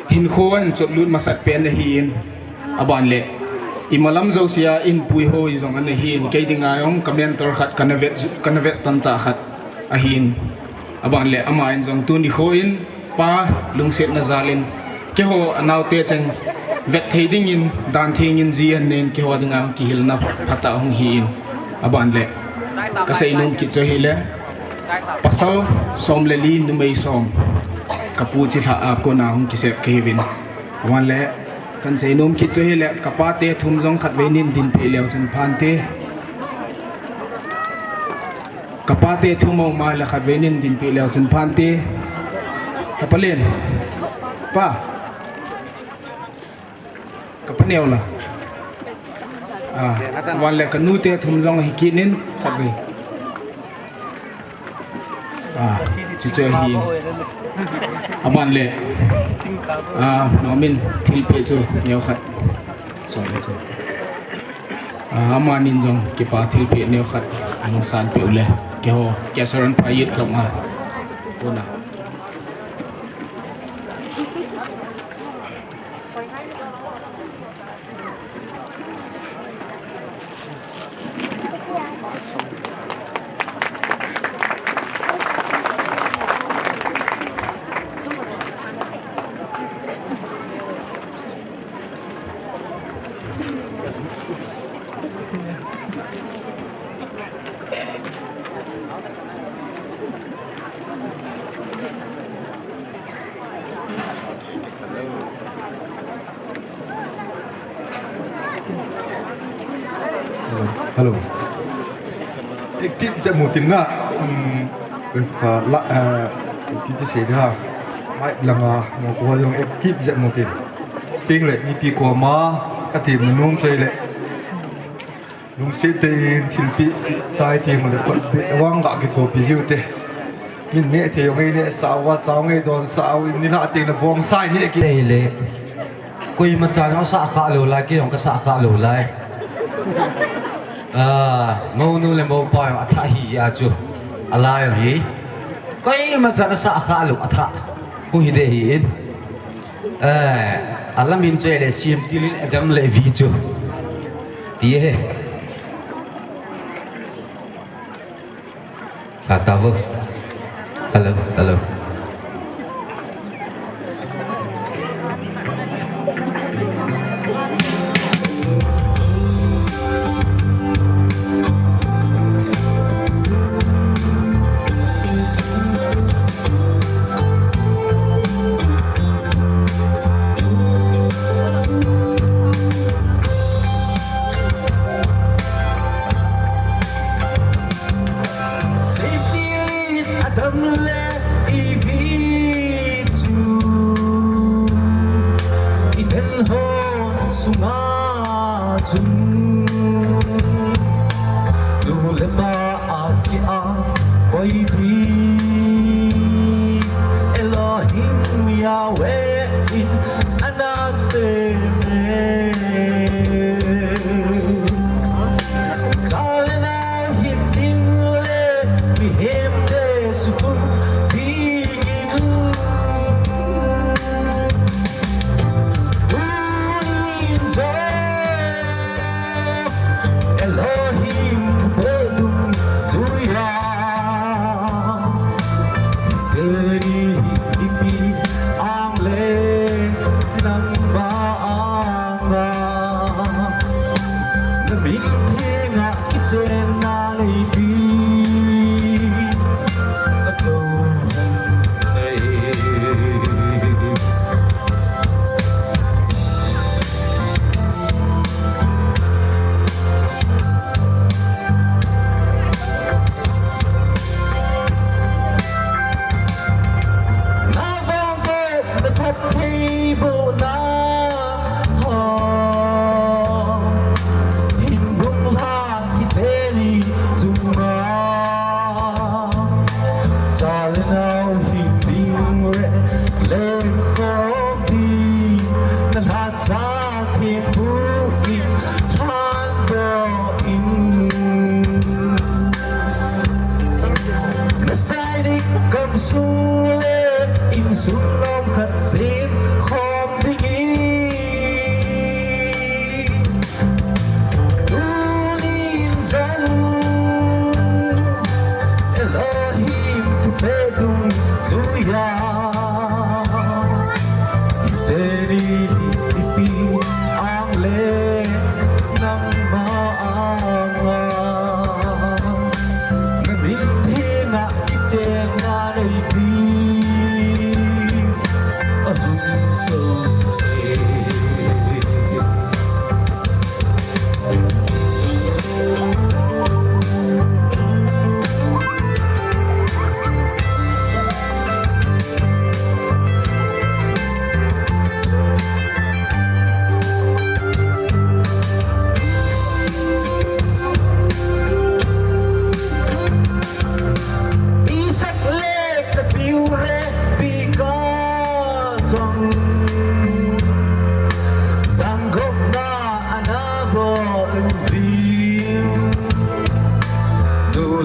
hinkho ahin chotlut masat pen ahin. Aban le imalam jousea inpui ho jong ana hin, kei dinga jong ka mentor khat, kana vet, kana vet tantah khat ahin. Aban le ama in jong tuni kho in pa lungsetna jal in keiho anaote cheng Vet thei dingin, dan thengin ji an nen keiho dinga kihilna phatah hung hi in. Aban le, kasei nom kit chu ahile, pasal som le li, numei som, kapu chilhah a kona hung kisep kahiuvin. Aban le, kasei nom kit chu ahile, kapate thum jong khatvei nin dinpeh leu chun phante. Kapate thum aum a le khatvei nin dinpeh leu chun phante. Kapa Len. Pa. Kapa Neo la. Ah, aban le kanute thum jong hi kit in khatvei. Ah, chuche hi. Aban le. Ah, nomin thilpeh chu neokhat. Sorry, sorry. Ah, amanin jong kipa thilpeh neokhat, anung sanpeh u le. Keiho, Kesoran Phai Youth Club a. Kona. Hello. Active jep mo tin na. Um, kha la, eh, kiti sei da. Mai langa mo ko jong active jep mo tin. Sting le mipi koma kati mo nung sei le. Lungset tah in thilpeh chai teng le, khutbeh vang ga kithopi jiu te. Min neh thei jong ei neh sah uva, chau ngei don sah uvin, nilhah teng le bong sai neh kit. Tei le. Koima chan asah kha lou lai, kei jong kasah kha lou lai. Ah, mounu le moupa jong athah hi a chu. Alai hi. Koima chan asah kha lou athah. Hung hi de hi in. Eh, alam in chu le Siam Til in Adam le Evi chu. Ti he. Kha ta vo. Hello, hello. Siam Til in Adam le Evi chu, Eden hon sunga chun, nu le pa a ki a koi di Elohim Yahweh in ana sem e. Cha le nao hin ding le mihem te sukhum dingin. Tunin jong Elohim thupeh dungjuiya, teni ipi ang le nang vanga, na min henga kichenna neipi, na kou nei. Na vang ve na phattheibohna ho, hin lunglhang hiteni chunga. Cha le nao hin ding le lengkhom ding, na lhacha thempu in lhandoh in. Na sainik gamsung le insung nom khat semkhom dingin. Tunin jong Elohim thupeh dungjuiya, teni ipi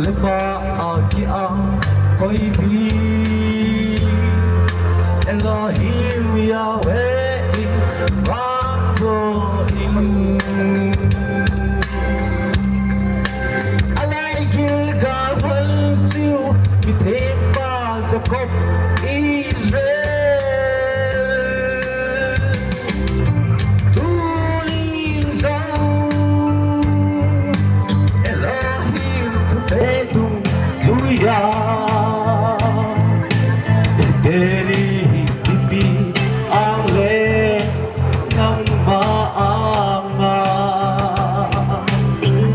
Lema aki a koi di Elohim Yahweh in vang ko in. Alai Gilgal van siu mi theng pa Jacob Israel. Tunin jong Elohim thupeh dungjuiya, teni hi ipi ang le nangma anga,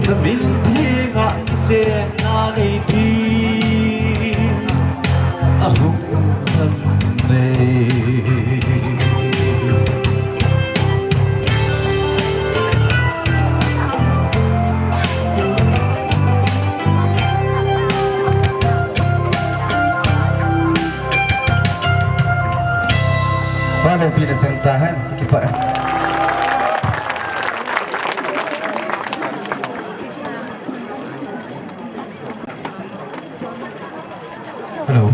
na min thenga ichenna nei ding ahung tan nei. Vale, pina chan tahen, kipah e. Hello.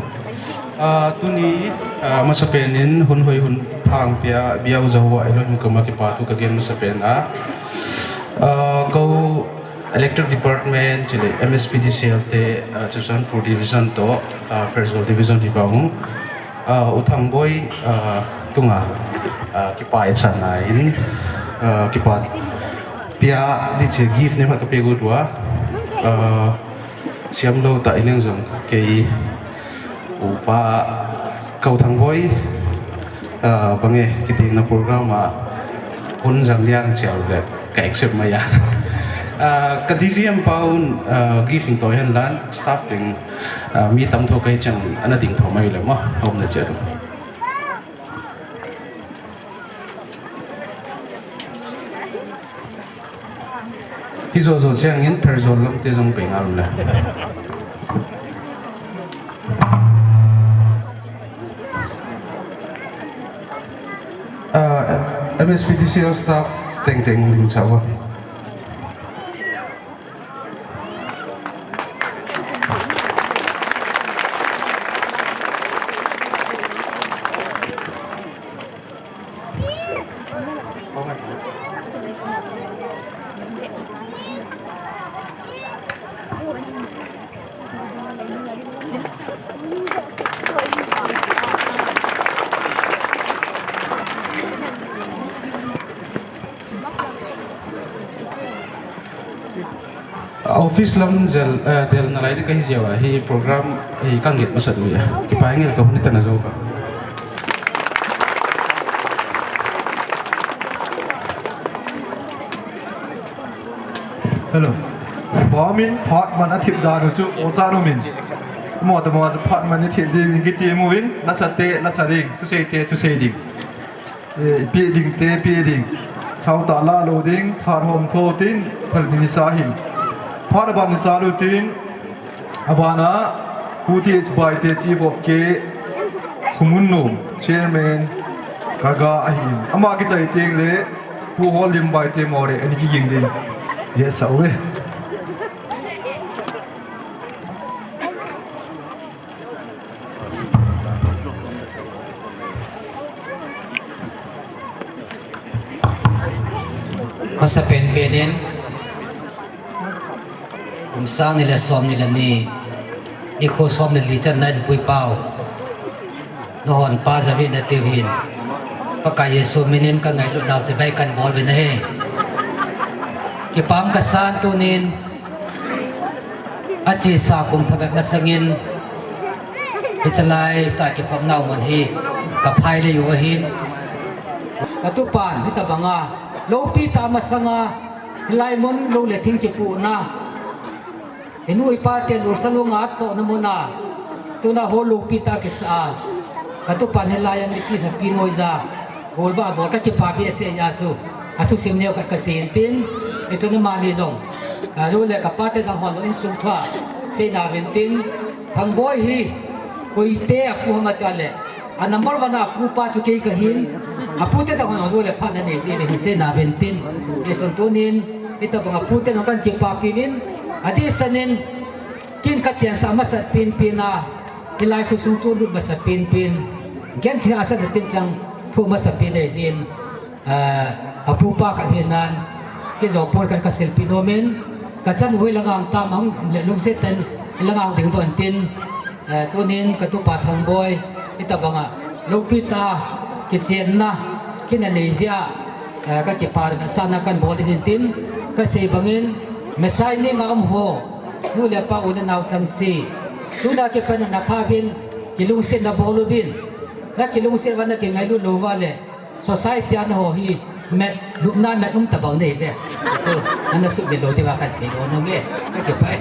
Ah, tuni, ah, masapen in hun hoi hun phang pia biau Jehovah Elohim koma kipa thu kagen masapen a. Ah, ko Electric Department chule M S P D C L te, ah, Churachandpur Division to, ah, Pherzawl Division hi vang. Ah, U Thangboi, ah, tunga, ah, kipa ichan a in, ah, kipa pia di che gift ne ma kape go tua. Ah, Siam lou ta ineng jong kei upa ko Thangboi, ah, bange kiting na program a hun jang liang chiau le ka accept mai a. Ah, ka D G M paun, ah, giving to hen lan staff ding, ah, mi tam tho kai chang ana ding tho mai le mo hom na che. Hi jo jo chang in Pherzawl lam te jong pe ngal le. Ah, M S P D C L staff teng teng ding chawa. Office lam jel, eh, del nalai di kahi jia hi program hi kangit masa du ya. Kipa ngil ka huni tana jo ka. Hello. Bomin phat man athip dan u chu ocha no min. Mo ta mo chu phat man athip di min kiti mu in la sa te la sa ding, tu sei te tu sei ding. Eh, pi ding te pi ding. Sau ta la lo ding, thar hom tho tin, phal min sa hin. Phat ban sa lu tin, Abana, Pu T H Baite, Chief of K, Khumunnom, Chairman, Kaga ahin. Ama kichai teng le, Pu Hollim Baite More, ani kiging din. Yes, awe. Masa pen penin. Kum sang ni le som ni le ni, nikho som ni le li chan na in pui pau. Na hon pa ja vi na tiu hin. Pakai Jesu minin ka ngailut nau chibai kan bol vin ahi. Kipam ka san tunin. Achesa kum phabep masangin. Hichalai ta kikhop nau mun hi. Ka phai le yu ahin. Ka tupan hitabanga. Lopi ta masanga. Hilai mun lo le thing kipu na. Hinu ipa te nursa lunga to na muna. Tuna ho lopi ta kisa. Ka tupan hilai an ipi hapi noiza. Golva gol ka kipa bi ase ya su. Athu sim neo ka, ka sin tin. Itu na mani jong. Aru le ka pa te dang hon lo in sung thua. Sei na vin tin. Thangboi hi. Koi te apu hama ta le. A number one a pu pa chu kei ka hin. A pu te ta hon lo le pha na nei ji ve hi se na ben tin. E chun tunin, hitabang a pu te no kan kipapi vin. A di sanin, Kin ka chensah masat pinpin a, hilai khosung chu lut masat pinpin, genthei a sat tin chang thu masat pin ei jin, eh, a pupa khat hinan, kijong pon khat ka silpi nomin, ka chan hui la ngang tam ang le lungset ten la ngang ding to an tin, eh, tunin ka tupa Thangboi, ita banga, lopi ta, kichenna, kin a nei jia, eh, ka kipa sana kan bol ding hin tin, ka sei bangin, Messiah ni nga um ho, nu le pa u le nau chan si. Tuna kipan na pha bin, kilungset na bol u bin. Na kilungset va na kingailut lou va le. Society a na ho hi, met, lupna met um ta bang nei ve. Chu, na na su mi lou ti va kan sei lou no me. Ka kipai.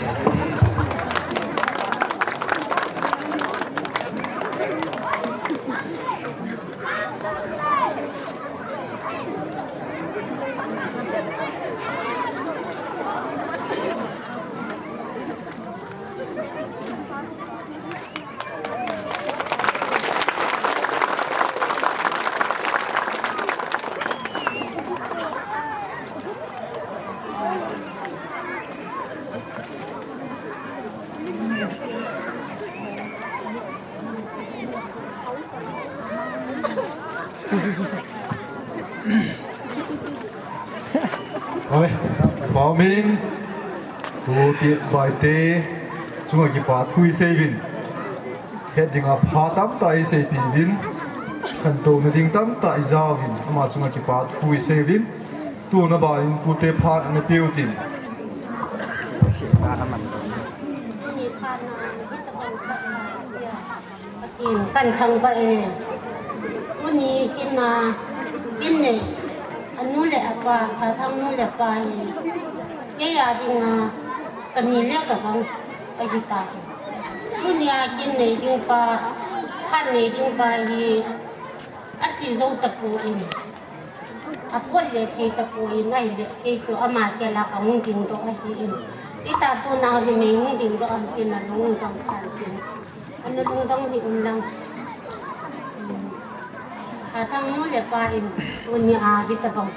Oi, Baumin, tu T H Baite, chunga kipa thu i seivin. Het dinga pha tamtah i seipi uvin. Khantouna ding tamtah i jauvin. Ama chunga kipa thu i seivin. Tuna banin pute phat ana peutin. Pathen kan thangvah e. Tuni kin a, kin nei, anu le apa, Thathang nu le pa hi, kei a dinga, ka ni le ka gam, ahi ta. Tuni a kin nei ding pa, phat nei ding pa hi, achi jou tapon. Apot le thei tapon ahile, kei chu ama kela kahung dingdoh ahin. Ita tuna hi mei hung dingdoh ahin tin alung dong khan tin. Ana lungdong hi um lang. Thathang nu le pa in, tuni a hitabang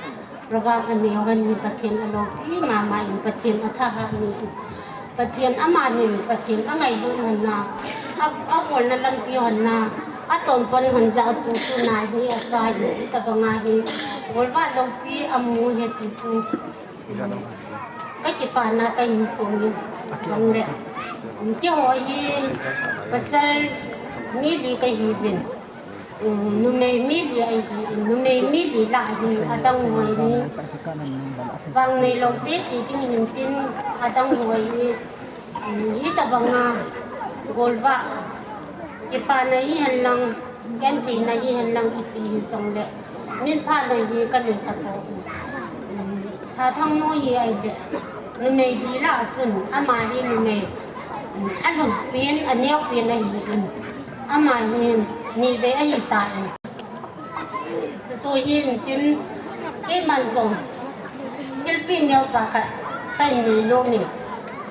program anei u hi Pathen aloupi mama in, Pathen athahat ni in. Pathen amanin, Pathen angailut hon na, a, abolna lampi hon na, atompan hon jeh a chu tuna hi acha hi, hitabanga hi, golvah loupi amu ahi ti chu. Ka kipana kahin phong in, jongle. Keiho hi, pasal mi li kahiuvin. Um, numei mi li ahi, numei mi li lah ahi, adang ho hi. Vang neilou te ti ding hin tin, adang ho hi. Um, hitabanga, golvah. Kipana hihen lang, gentheina hihen lang ipi hijongle. Min phatna hi kanei tapon. Um, Thathang nu hi ahile, numei di lah a chun, ama hi numei, um, alupin, aneopin ahin. Ama hi nivei ahitan. Chuchu hin tin, keiman jong, thilpeh neocha khat, kahin nei nom in,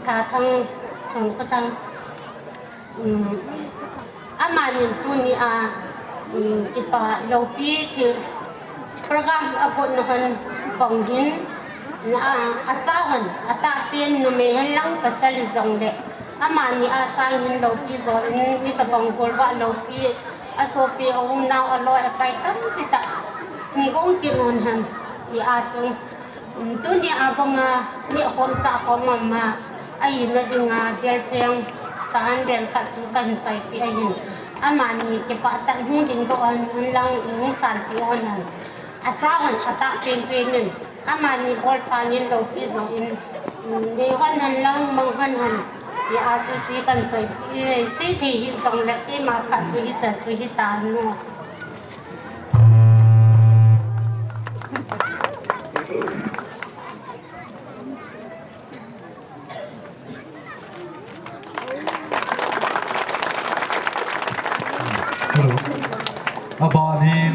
Thathang, Thangkhothang, um, amanin tuni a, um, kipa loupi thil, program agot na hon bang hin, na, acha hon, atahpen numei hen lang pasal hijongle, amani a sang hin loupi jo in, hitabang golvah loupi, asopi aum nau aloi apai tampi tah, hung gong kit un hen, ti a chu. Um, tuni a banga, neh khom chah khom mama, ahina dinga, belpheng, tahan bel khat chu kahin choipeh ahin. Amani kipah tah in hung dingdoh un, un lang hung sanpeh un hen. Acha hon, atahpen pen in. Amani bolsang in loupi jong in. Um, nei hon hen lang, mang hon hen. Ti a chu chu kahin choipeh, sei thei hijongle, keima phat chu hiche chu hitan o. Hello. Abanin.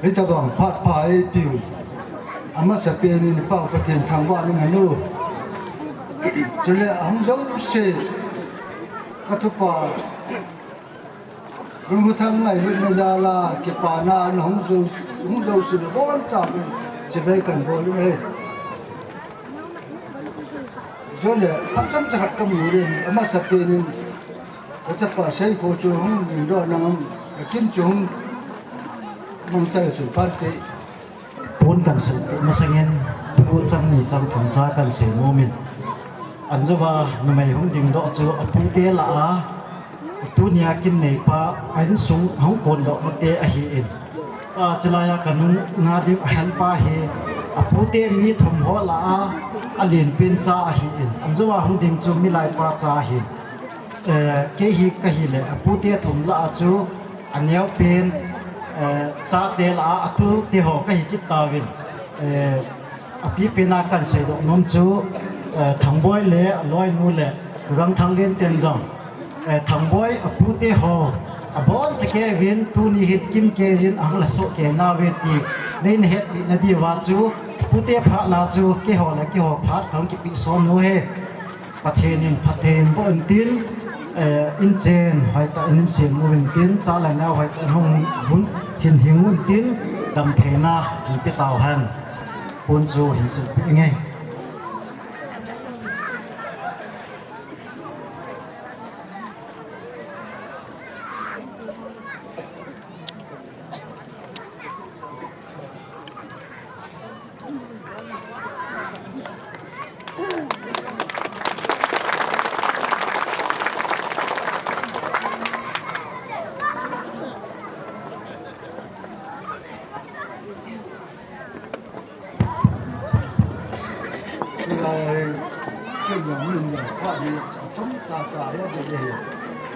Hitabang phat pha eipiu. Amasapen in i Pau Pathen thangvah in anu. Chule ahung jouse. Ka tupa. Lunghuthang ngailutna jal a kipana nahung jou, hung jou sina boncha uvin chibai kahin bol uve. Chule, phat chomcha khat kamu uvin, amasapen in, kachapa Seikho chu hung dingdoh nangin, akin chu hung mangcha le chun phat te. Pon kahin silpeh masangin, thuchang ni chang thum cha kahin sei nomin. Anjouva numei hung dingdoh chu apute lah a, tunia kin neipa, a insung hung kondoh mate ahin. Tua chilai a kanung nga ding ahelpa hi, apute mi thum ho lah a, alenpen cha ahin. Anjouva hung ding chu milaipa cha ahin. Eh, kei hi kahile, apute thum lah a chu, aneopen, eh, chate lah a, atute ho kahi kit tauvin. Eh, apipen a kahin seidoh nom chu, eh, Thangboi le aloinu le Gangthang Lenten jong, eh, Thangboi apute ho, aboncha kei uvin, tuni hin kin keijin ahung lasoh kei nauve ti, neina hetpeh nadiuva chu, apute phatna chu, keiho le keiho phat kahung kipeh son u ahi. Pathen in phatthei boh intin, eh, inchen hoitah in sem uvintin, cha le nao hoitah in hung, hung hin hing untin, damtheina hinpe tauhen. Pon chu hin silpeh inge.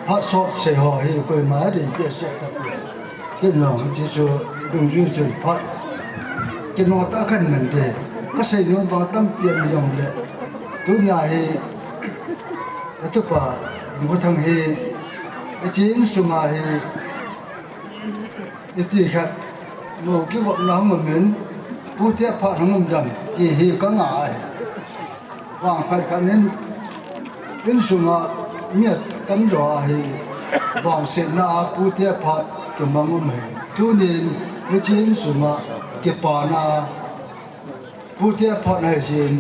Phat sot sei ho hi koima dei behseh tapoi. Ken jong hiche chu dungjui chun phat kinoh tah kahin man te. Kasei nom vang tampi um jongle, tunia hi katupa Lunghuthang hi, hiche insunga hi, iti khat, mo kigopna hung umin, pute phat hung um dem, ti hi kangah ahi. Vangphat khat in, insunga mi atamjo ahi, vangsetna a pute phat kimang um ahi. Tunin, hiche insunga kipana, pute phat ahi jeh in,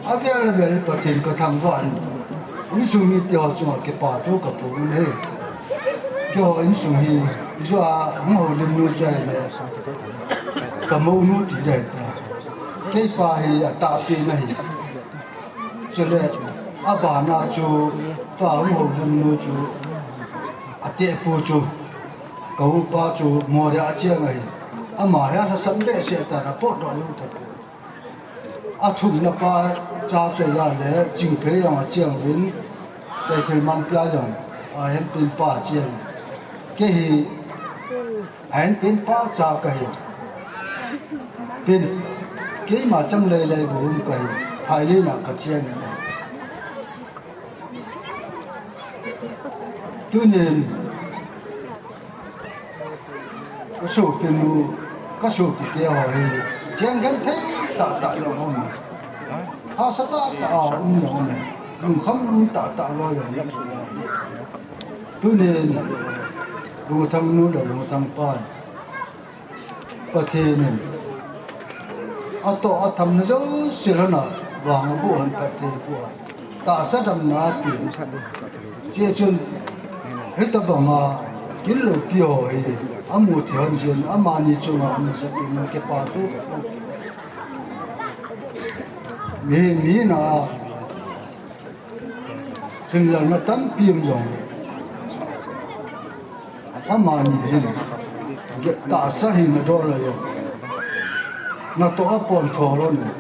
avel avel Pathen kathangvah in, insung mite ho chunga kipathu kapu in ahi. Keiho insung hi, ijou a hung houlim nu chu ahile, kamounu ti ahitai. Keipa hi atahpen ahi. Chule, abana chu, tua hung houlim nu chu, atehpu chu, ka upa chu Moreh a cheng ahi. Ama hi alhasam behseh tan, apotdoh jong tapoi. Athumna pa cha chu ahile, Chingphei jong acheng uvin, Keithelmang pia jong, ahenpen pa acheng. Kei hi, ahenpen pa cha kahi. Pen, keima cham leilei bou um kahi. Phailin a kacheng in ahi. Tunin, kasopinu, kasopite ho hi, cheng genthei tahtah jong aume. Hahsa tahtah a um jong aume. Lungkham um tahtah loi jong aume. Tunin, Lunghuthang nu le Lunghuthang pan, Pathen in atoh athamna jouse lhona vang aboh hon phatthei aboh a, tahsa damna ati. Hichun hitobanga kin loupi ho hi amu thei hon jeh in, amani chunga amasapen in kipathu kapu. Mi, mi na hinlalna tampi um jongle, amani hin, tahsa hina dol a jong, natoh apontho lhon u,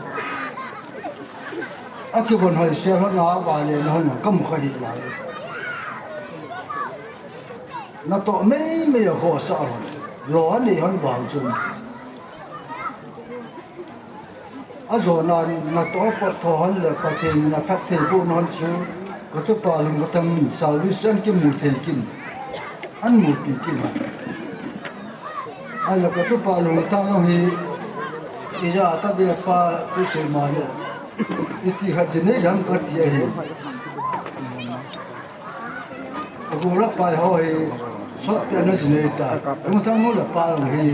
akivon hoisel lhon a, avale lhon u kamu kha hih lai. Natoh meimei akhohsah lhon, lo anei lhon vang chun, ajona natoh apontho hon le Pathen in aphatthei boh hon chu, katupa Lunghuthang in service an kimu thei kit in, an mupi kit in. Ahile katupa Lunghuthang jong hi, ija tabe pa kusei ma le, iti khat ji nei lam kati ahi. Agol apai ho hi, Sot pia na jinei ta. Lungthang nu le pa hi,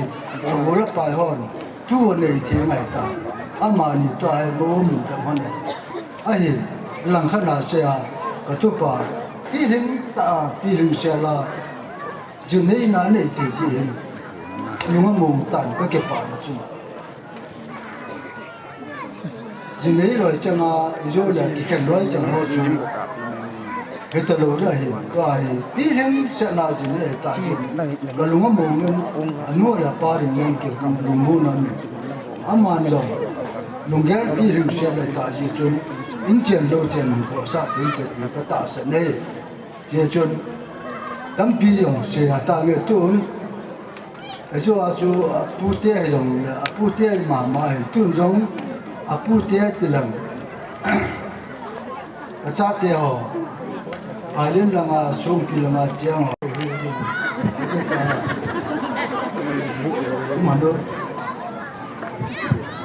a u le pa hon tu nei thei ngai ta. Amani tua hi mo mu ta mo nei. Ahi, langkhat na se a, ka tupa, pi hing ta, pi hing se la, jinei na nei thei ji hin. Lunga mu tan ka ke pa na chu. Jinei loi changa, ijo le kikhen loi chang ho chu. Hita lo le hi, tua hi, pi hing se na jinei ta hi. Ka lunga mu ngin, anu le pa ring ngin ki lung mu na mi. Aman jong, lunggel pi hing se le ta ji chun, in chen lo chen ko sa tin te ti ka ta se nei. Ti chun, tampi jong se na ta nge tun. Ajo a chu a pute jong le, a pute mama hin tun jong, a pute ti lang. A chate ho. Phailin langa, Songpi langa tiang ho. Mano.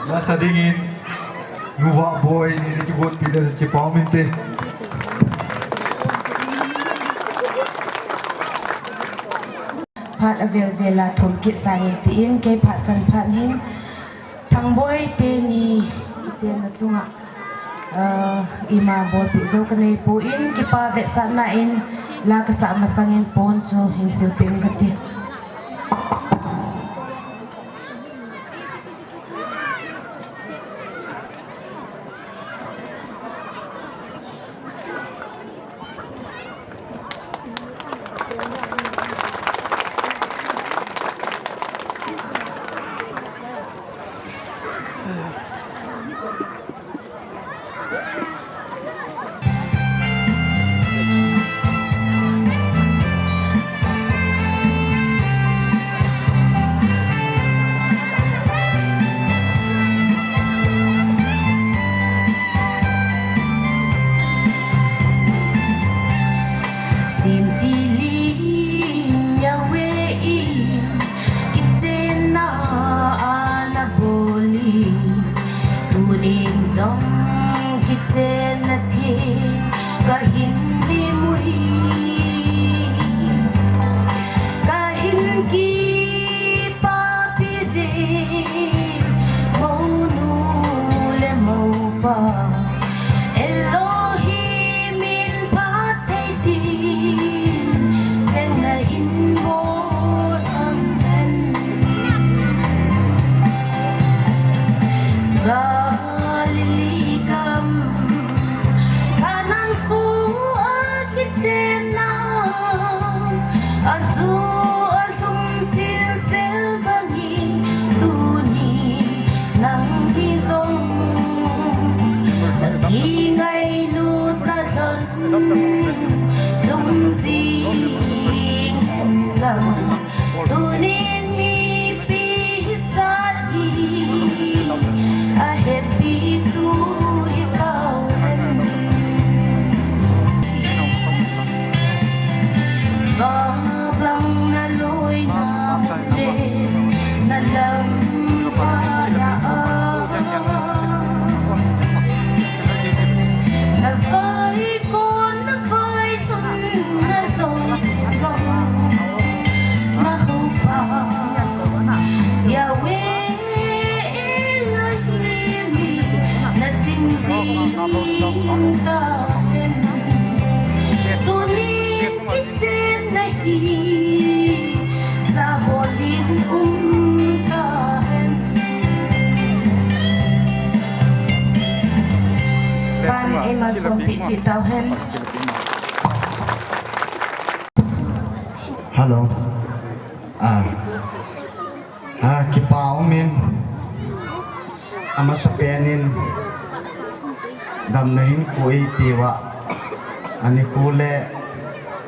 Lasa dingin, Nuva Boy, ni kigot pi le kipa um inte. Phat avel vel a thum kit sangin tin, kei phat chan phat hin, Thangboi teni kichenna chunga, ah, ima bolpi jou ka nei pon, kipa vetsahna in, la ka sah masangin pon chu hin silpeh ing kate. Simtiling Yahweh in kichenna ana bol in, tunin jong kichenna theng kahin limui. Kahin kipapi ve, mounu le moupa, Elohim in phatthei tin, chenna hin bol hen. Galilee gam, Canaan khoa kichenna, ajo alhum silsel bangin, tunin nangni jong nakingailutna lhon lhung jing hen lang. Tunin mipi hisah hi ahepitu hitau hen. Vang bang na loina mun le na lam vana a, na vai kon na vai lhun na jouse jong na houpa Yahweh Elohim in na ching jing tahen. Tunin kichenna hi sabol in um tahen. Pan eiman songpi cheh tauhen. Hello. Ah. Ah, kipa umin. Amasapen in damna hin eipe uva, anikho le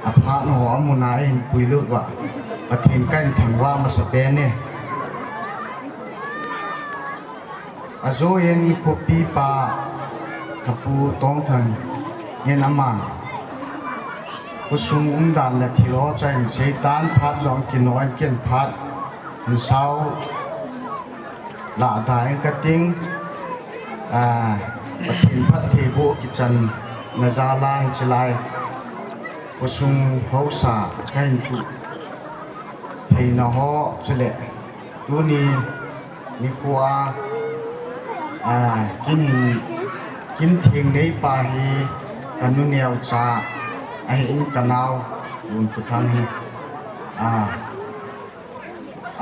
aphat ho amuna eihin puilut uva, Pathen kahin thangvah masapen e. Ajo in khopipa kapu Tongthang in aman khosung umdan le thil ho chu ahin seitan, phat jong kinoh in ken phat in sao lah da in kating, ah, Pathen phattheiboh kichan na jal a hiche lai khosung haosa kahin tuh Theina ho chule tuni nikho a, a, kin hin, kin theng neipa hi kanu neocha ahin, kanao Lunputhang hi, a,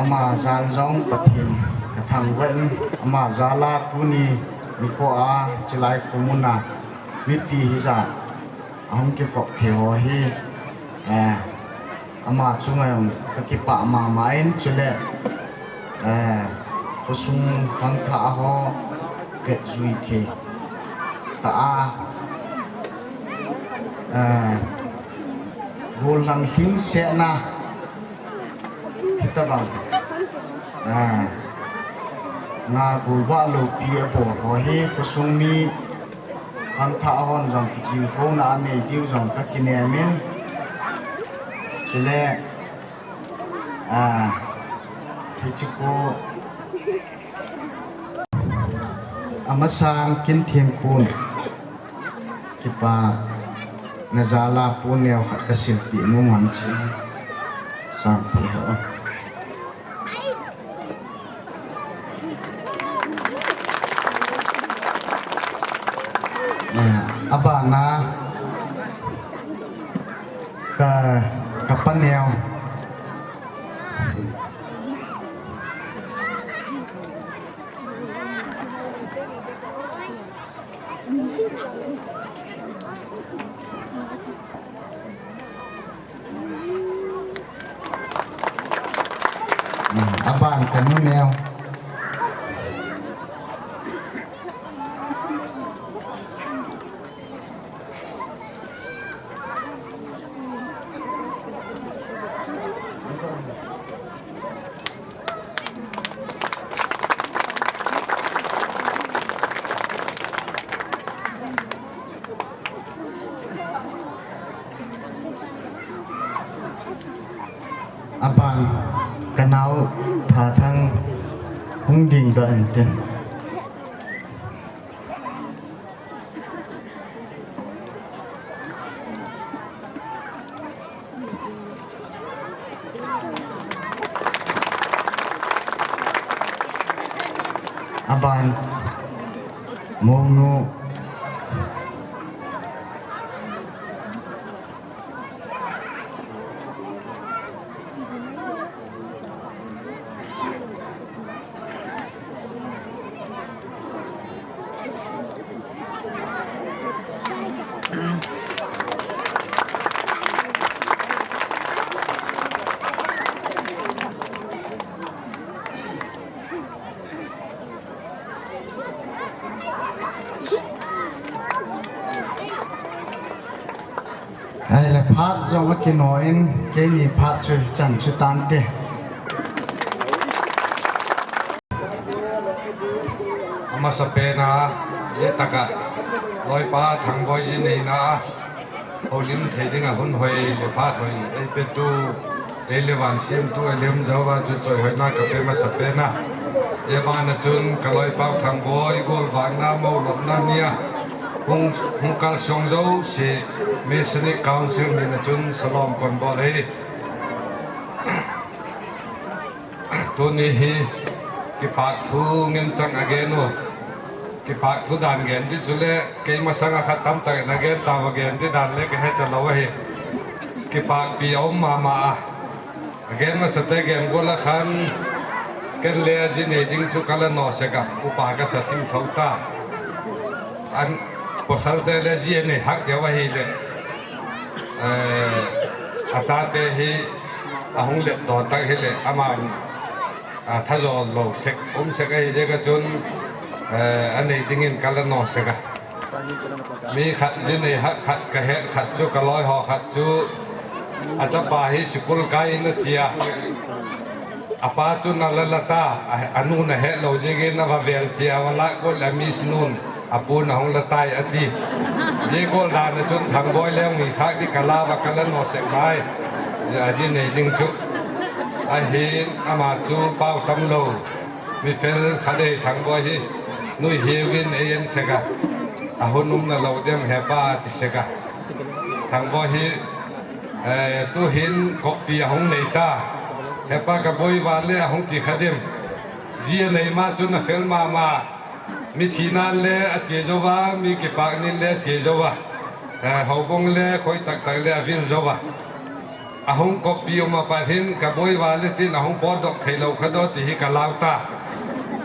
ama jal jong Pathen kathangvah in, ama jal a tuni nikho a chilai khomun a mipi hijat ahung kikop thei ho hi, eh, ama chunga jong kakipah mama in, chule, eh, khosung khangthah ho vetjui thei tah a, eh, gollhang lhingsetna hitobang, ah, nga golvah loupi abol ho hi khosung mi khangthah hon jong kitilkhouna anei diu jong kakinem in, chule, ah, hiche khu amasan kin thengpun kipana jal a pu neo khat kasilpeh nom ham ti, sangpi ho. Ah, abana ka, kapa neo. Aban kanu neo. Aban kanao Thathang hung dingdoh intin. Aban Monu. Ahile phat jong akinoh in, keini phat chu hichan chu tante. Amasapen a, jitaka, loipa Thangboi ji neina a, houlim thei dinga hun hoi le phat hoi eipetu, lei le van semtu, alem jouva chu choihoina kape masapen a. Abana chun kaloipa Thangboi golvahna, mollopna nia hung, hung kalsong jouse Masonic Council mina chun salom kon bol ahi. Tuni hi kipahthu ngen chang agen u. Kipahthu dan gen di chule kei masanga khat tamtah in agen tauva, gen di dan le kahe talou ahi. Kipahpi aum mama a. Agen masate gen gol a khan, ken le aji nei ding chu kala nohsek a, upa kasa thim thou ta. An pasal te le ji anei hah keu ahile, eh, achate hi ahung let doh tak hile, aman, ah, thajo lou sek, um sek ahi jeh a chun, eh, anei dingin kala nohsek a. Mi khat ji nei hah khat kahet khat chu, kaloi ho khat chu, achapa hi school kai in ache a. Apa chun ala la ta, a, anun ahet lou jeh in ava vel che a, ava lah kol a, Miss nun, apun ahung la tai ati. Jeh gol dan a chun Thangboi le mi khat ki kala va kala nohsek mai. Aji nei ding chu. Ahin ama chu pao tam lou. Mi fel khat ahi Thangboi hi. Nui hiuvin ei en sek a. Ahun umna lou dem hepa ti sek a. Thangboi hi, eh, tuhin koppi ahung nei ta. Hepa ka boi uva le ahung ti kha dem. Ji anei ma chun afel mama. Mi thinan le ache jouva, mi kipak nin le ache jouva. Eh, houbung le khoi taktak le avil jouva. Ahung koppi um apat hin ka boi uva le tin ahung potdoh thei lou kha doh ti hi ka lau ta.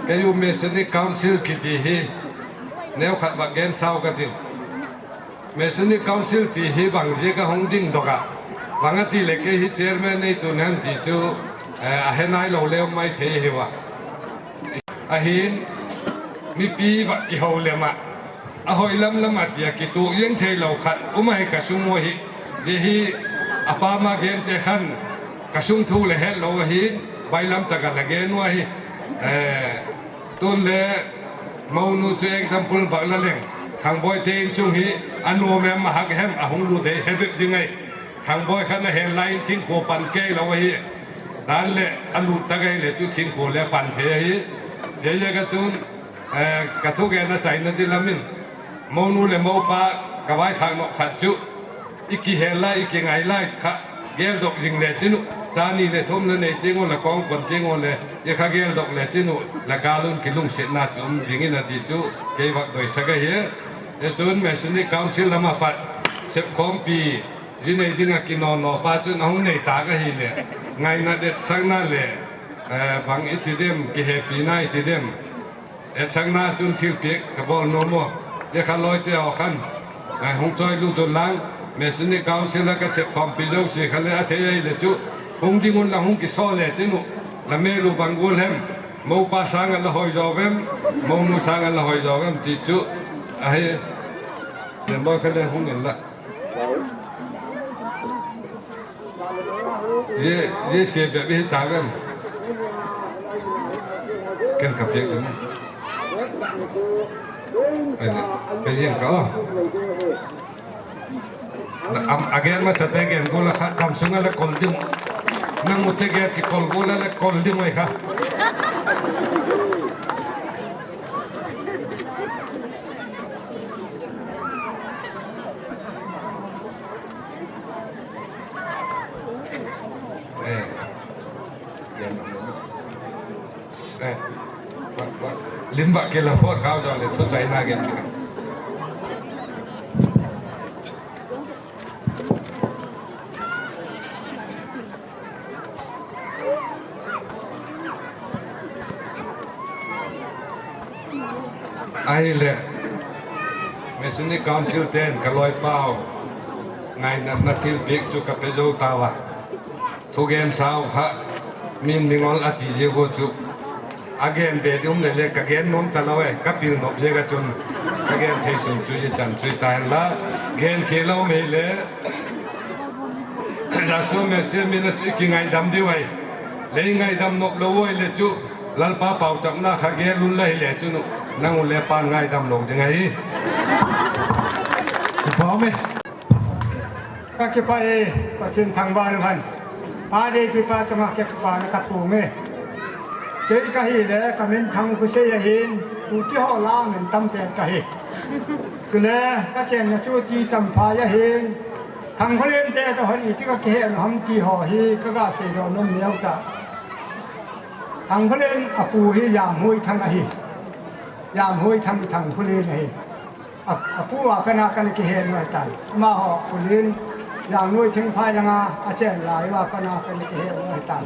Kei u Masonic Council kiti hi neo khat va gen sao ka tin. Masonic Council ti hi bang jeh a hung ding doh a. Bang ati le kei hi chairman nei tun ham ti chu, eh, ahe nai lou le um mai thei hi uva. Ahin, mipi va kihou le ma. Ahoi lam lam a tia kituh jeng thei lou khat um ahi ka sung u hi. Jeh hi apa ma gen te khan ka sung thu le het lou ahin, bailam tak a la gen u ahi. Eh, tun le Monu chu example bak la leng. Thangboi te insung hi, anom em ahak em ahung lut dei he bep ding ahi. Thangboi khan ahe lai in thingkho pan kei lou ahi. Dan le alut tak ahi le chu thingkho le pan thei ahi. Jeh jeh a chun, eh, ka thugen a chaina di lam in. Monu le mopa ka vaithak nop khat chu. I kihel lai, i kingai lai kha, geldoh jing le chun u, cha ni le thum na nei teng u le kong kon teng u le, i kha geldoh le chun u, le kalun kilungsetna chu um jing in ati chu, kei vak doi sak ahi. Hichun Masonic Council lam apat, sepkhompi, ji nei ding a kinono pa chun ahung nei ta ka hi le, ngaina detsakna le, eh, bang iti dem, kihepina iti dem. Etsakna chun thilpeh ka bol nom u. Lekha loi te ho khan, eh, hung choi lut un lang, Masonic Council a ka sepkhompi jouse kha le athei ahi le chu, hung ding un la hung kisol le chun u, la mel u bang gol hem, mopa sang a la hoi jo vem, monu sang a la hoi jo vem ti chu, ahi, member kha le hung in la. Ye, ye se bep hi ta vem. Ken ka pek dem. Ai le, ka yen ka o. Am, again ma sa te gen gol a kha, kam sunga le kol ding. Nang mu te gen ki kol gol a le kol ding mai kha. Eh. Eh. Lim ba ke la phot kau jong le thu chai na gen. Ahile, Masonic Council ten ka loipa u ngainatna thilpeh chu ka pe jou tauva. Thugen sao kha, min mingol ati jeh u chu. Agen be ding um le le ka gen nom talou e, ka pil nop jeh a chun. Ka gen thei sun chu ichan chu ita hen la, gen khel lou mei le. Jasu Messiah min a chu i kingaidam diu ahi. Le i ngaidam nop lou u ahile chu, Lalpa pauchapna kha gel un la hile chun u, nang u le pan ngaidam lou ding ahi. Kipa ume. Ka kipah e, Pathen thangvah in um hen. Pa deipi pa chunga kipana ka pung e. Kei ka hile, ka min Thangkhosei ahin, u ti ho la min tam pen ka hi. Chule, ka chenna chu T. Champhai ahin, Thangkholen te toh hon iti ka kihet u ham ti ho hi ka ga seidoh nom neocha. Thangkholen a pu hi Jamhoithang ahi. Jamhoithang Thangkholen ahi. A, a pu a pat a kana kihet u ahitan. Amaho Kholen, Jamnoithengphai langa achen lai uva pat a kana kihet u ahitan.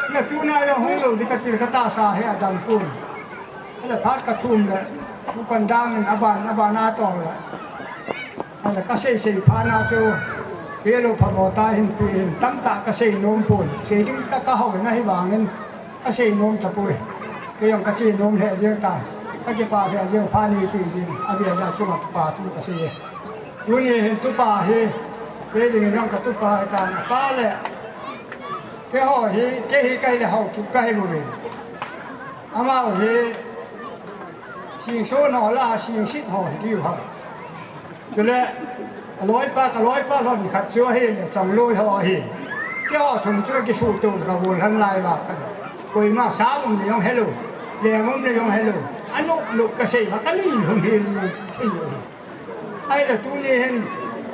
Hile tuna jong hung lou ding kati le ka tahsa hi adam pon. Hile phat ka thum le, u kan dang in aban, aban a tong le. Hile ka seisei phat na chu, kei lou phamo ta hin pi hin, tamtah ka sei nom pon. Sei ding tah ka hou in ahivangin, ka sei nom tapoi. Kei jong ka che nom lheh jeng tan. Ka kipah lheh jeng phat ni pi jin, avia ja chunga tupa thu ka sei e. Tuni hin tupa hi, kei dingin jong ka tupa ahitan, apa le. Keiho hi, kei hi ka hile Haokip ka hi uvin. Amaho hi, Singson ho lah a Singsit ho hi diu ham. Chule, a loipa, ka loipa lhon khat chu ahile, Chongloi ho ahi. Keiho thum chu ka kisuhtoh le ka gollhang lai uva khan. Koima sang um le jong helou, leng um le jong helou. Anop nop ka sei uva, ka ni lhon hel ni thei u ahi. Ahile tuni hin,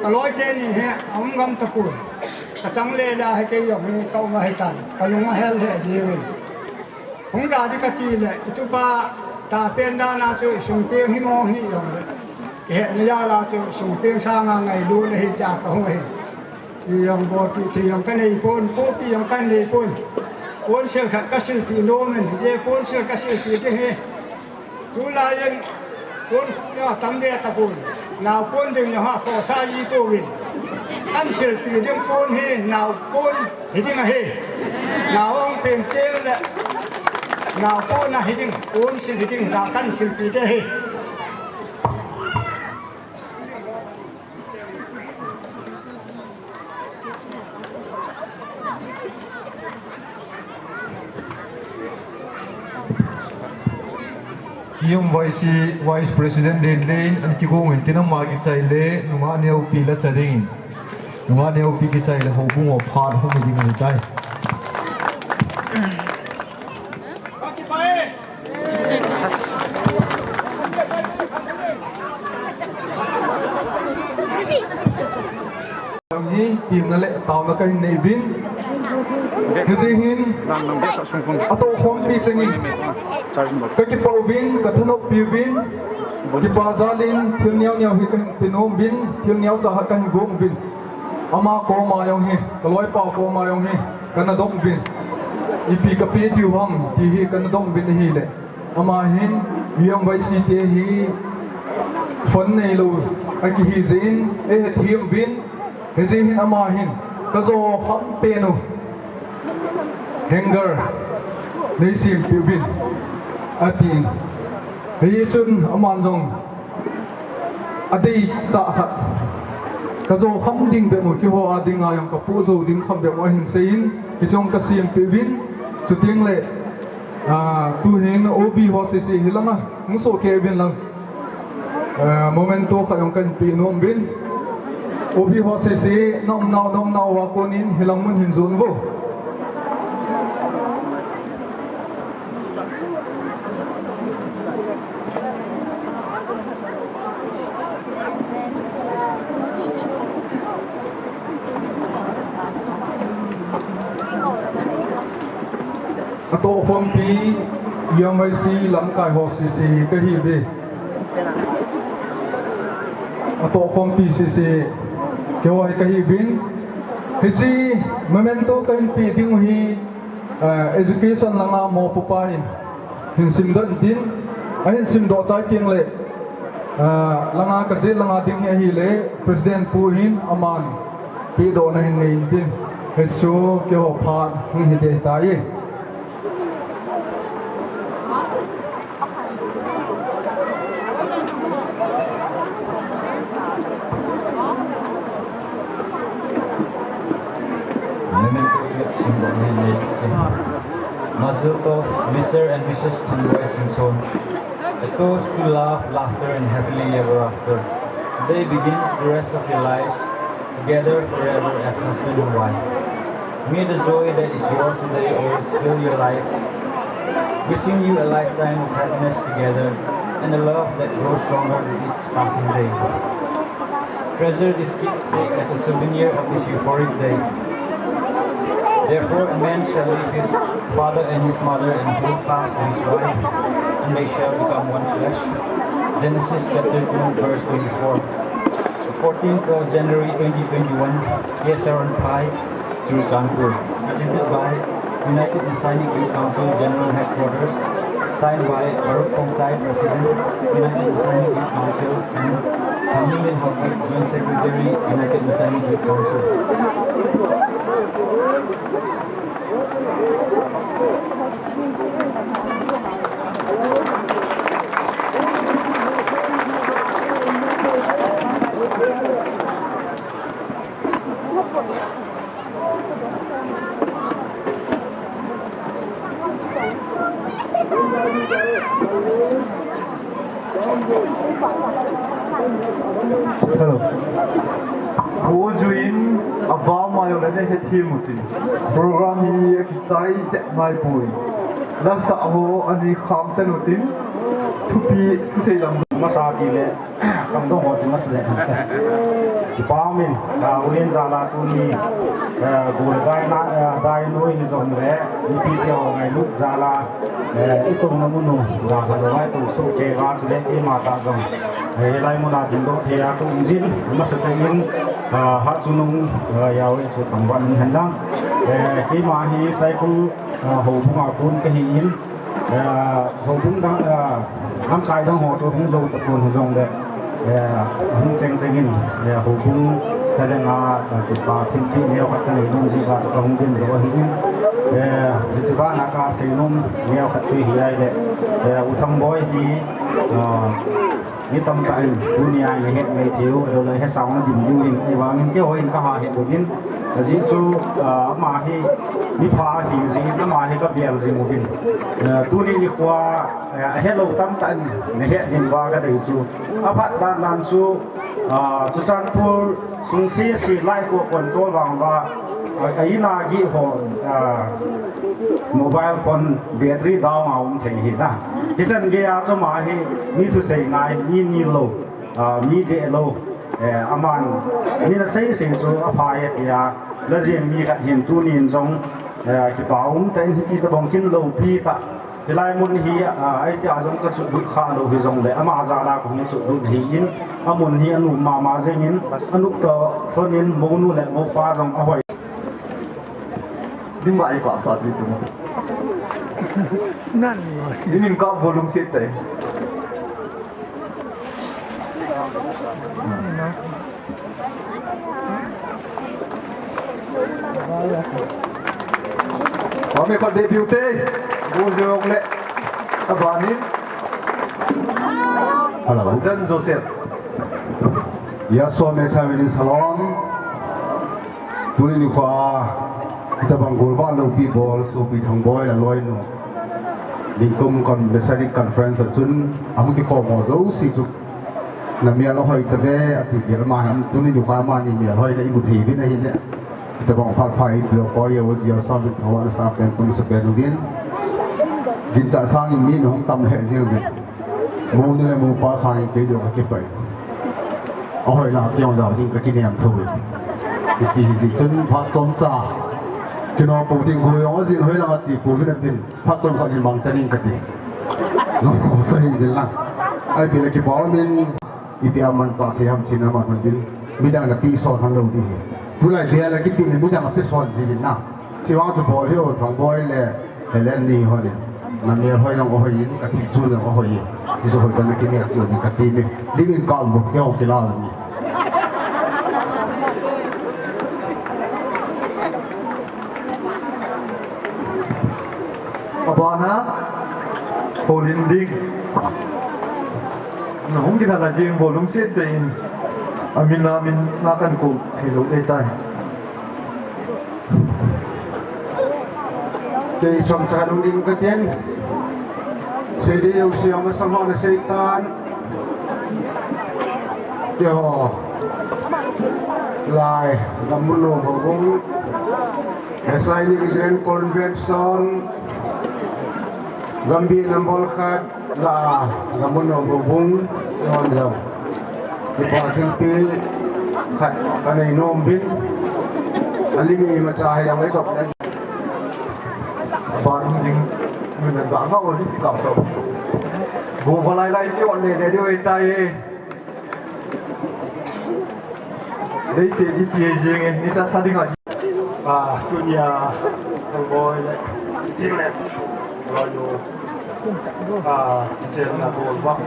ka loi teni hi, aum gam tapon. Ka chang le la hi kei jong hi ka um ahi tan. Ka lung ahel lheh jeng in. Hung da di ka ti le, i tupa ta pen dan a chu i sung peng hi mong hi jong le. Kihe na jal a chu i sung peng sang a ngailut le hi cha ka hung ahi. I jong bol pi thi jong ka nei pon, pu pi jong ka nei pon. Pon sil khat ka silpeh nom in, hijeh pon sil ka silpeh ding hi. Tulai in pon khuhna tam be tapon. Nao pon ding jong ha khosa ji pouvin. Kan silpeh ding pon hi nao pon hi ding ahi. Nao hung pen teng le nao pon ahi ding, pon sil hi ding, nao kan silpeh ding ahi. I M Y C Vice President Lenlen ana kigong in tin ama kichai le nungah neopi la cha ding in. Nungah neopi kichai le houbung a phat hung ding ahitai. Hi, temna le taona kahin nei uvin. Hijeh hin, atohkhompi chengin. Ka kipah uvin, ka thanoppi uvin. Kipa jal in, thil neo neo hi kahin pe nom uvin, thil neocha hi kahin gong uvin. Ama koma jong hi, ka loipa koma jong hi, kana dong uvin. Ipi ka pe diu ham, ti hi kana dong uvin ahile. Ama hin, I M Y C te hi, phone neilou, akihi jeh in, eihethem uvin, hijeh hin ama hin, ka jo kham pen u. Hanger, nei sempeh uvin, atin. Hichun aman jong, adei tah khat. Ka jo kham ding bep u, keiho a dinga jong ka pu jo ding kham bep u ahin seiyin, hichun ka sempeh uvin, chuteng le, ah, tuhin O B ho sese hilanga, hung sohkei uvin lang. Eh, memento khat jong kahin pe nom uvin. O B ho sese, na umnau, na umnau a konin, hilang mun hin jon uvo. Atohkhompi, I M Y C lamkai ho sese kahiuve. Atohkhompi sese keiho hi kahiuvin. Hiche memento kahin pe ding u hi, eh, education langa mopo pa hin, hin simdoh intin, ahin simdoh chai teng le, eh, langa kajet langa ding hi ahile, President pu hin aman pedohna hin nei intin, hichu keiho phat hung hi ding ahitai. Memento symbol. Mazel Tov, Mister and Missus Thangboi Singson. A toast to love, laughter, and happily ever after. Today begins the rest of your lives together forever as husband and wife. May the joy that is yours today always fill your life, wishing you a lifetime of happiness together and a love that grows stronger with each passing day. Treasure this keepsake as a souvenir of this euphoric day. Therefore, a man shall leave his father and his mother and hold fast to his wife, and they shall become one flesh. Genesis chapter two, verse twenty-four. Fourteenth of January twenty twenty-one, K S R one five, Churachandpur. Presented by United Messianic Youth Council General Headquarters. Signed by Baruch Khongsai, President, United Messianic Youth Council, and Thamlin Haokip, Joint Secretary, United Messianic Youth Council. Hello. Go juin, avah mai le nahethem utin. Program hi akichai jep mai poi. Lasah ho ani kham tan utin. Thupi, thusei lam. Masa ti le, kamdong ho ti masa le. Kipa min, a, ulen jala tuni, a, gul dai na, a, dai noi ni jong le, ipi ti ho ngailut jala, a, itong na munu, la ha lo ngai tu su ke va chu le, ima ta jong. A, lai muna ding do thei a tu injin, masa te in, a, ha chu nung, a, yau e chu tang van ni han lang. A, keima hi Saikul, a, ho bunga kun ka hi in, Houbung dang, lamkai dang ho chu hung jou tapon hijongle, hung cheng cheng in, houbung thalhenga, kipa thilpeh neo khat kanei nom jeh a chu kahung din lou ahin, hiche bana kasei nom neo khat chu hi ahile, U Thangboi hi, mi tamtah in tunia ina het mai thei u, ahilou le hesao na din diu hin, ahivangin keiho in kaha het uvin, ajeh chu, ama hi mipha ahi jeh in, ama hi kabel jing uvin. Tuni nikhoa, ahelou tamtah in nahet ding uva kadei chu, aphat dan dan chu, Churachandpur sung sese light ho control vang uva, a, a in a geh ho, mobile phone battery down a um thei hi na. Hichan geiya chu ama hi mi thusei ngai, mi nil lou, mi deh lou, aman mi na seisei chu apha e tia la jeng mi khat hin tunin jong, kipa umtah in hiti tobang kin loupi tah. Hilai mun hi, a, itia jong kachutlut kha lou hijongle, ama jal a kahung chutlut ahin, amun hi anom mama jengin, anop toh thonin, mounu le moupa jong ahoi. Ding ma i kap sa ti tu. Ding in kap volume set te. Kami khat debut te, bu jong le, abanin. Hello. Jan Joseph. Ya, so me sa mini salon. Tuni nikhoa, hitabang golvah loupi bol, sopi Thangboi le aloinu. Ningkum Messianic Conference a chun, ahung kikhom ho jouse chu. Namel ahoi tave, ati tia ama hin, tuni nikhoa amani mel hoina imu thei uvin ahile. Hitabang phat pha ipi o ko ye o jia sa bit thawa sa pen kum sa pen uvin. Gingcha sangin mi nahung tam lheh jeng uvin. Mounu le moupa sangin kei jong kakipah e. Ahoilai a kei jong jao ding kakinem thou e. Hiti hi jeh chun phat chomcha. Kinoh pou ding khu jong ajin hoilanga che pouvin atin. Phat chomkhat hin mangcha ding kati. Nangho sahi ding lang. Ahile kipa umin. Ipi a manchah thei ham chin ama hon din. Midang na pehson hon lou ding hi. Tulai bel a kipeh le midang a pehson ji ding na. Chuvang chu bol hi o Thangboi le Helen ni hon in. Namel hoi jong ahoi in, kathil chun jong ahoi in. Hichu hoi tah in kinel chu ni kati mi. Ding in ka um bou kei hung kila ni. Abana, Paulin ding. Nahung kila la jing bol lungset tah in. Amin amin na kan kou thei lou ding tai. Kei chomcha nung ding katin. Sei ding jouse amasang ho nasei tan. Keiho. Lai, Gammun Nom Houbung. Messianic Israel Convention. Gambih number khat. La, Gammun Nom Houbung, hon jong. Kipa thilpeh khat kanei nom uvin. Alim imacha hijong le kop le. Ban ding, min ba nga o li kap so. Bu ba lai lai ti on le le ding tai. Leiset iti jeng e, nisa sa ding a. Ah, tunia, Thangboi le, ding le, lo yo. Ah, chenna bol ba.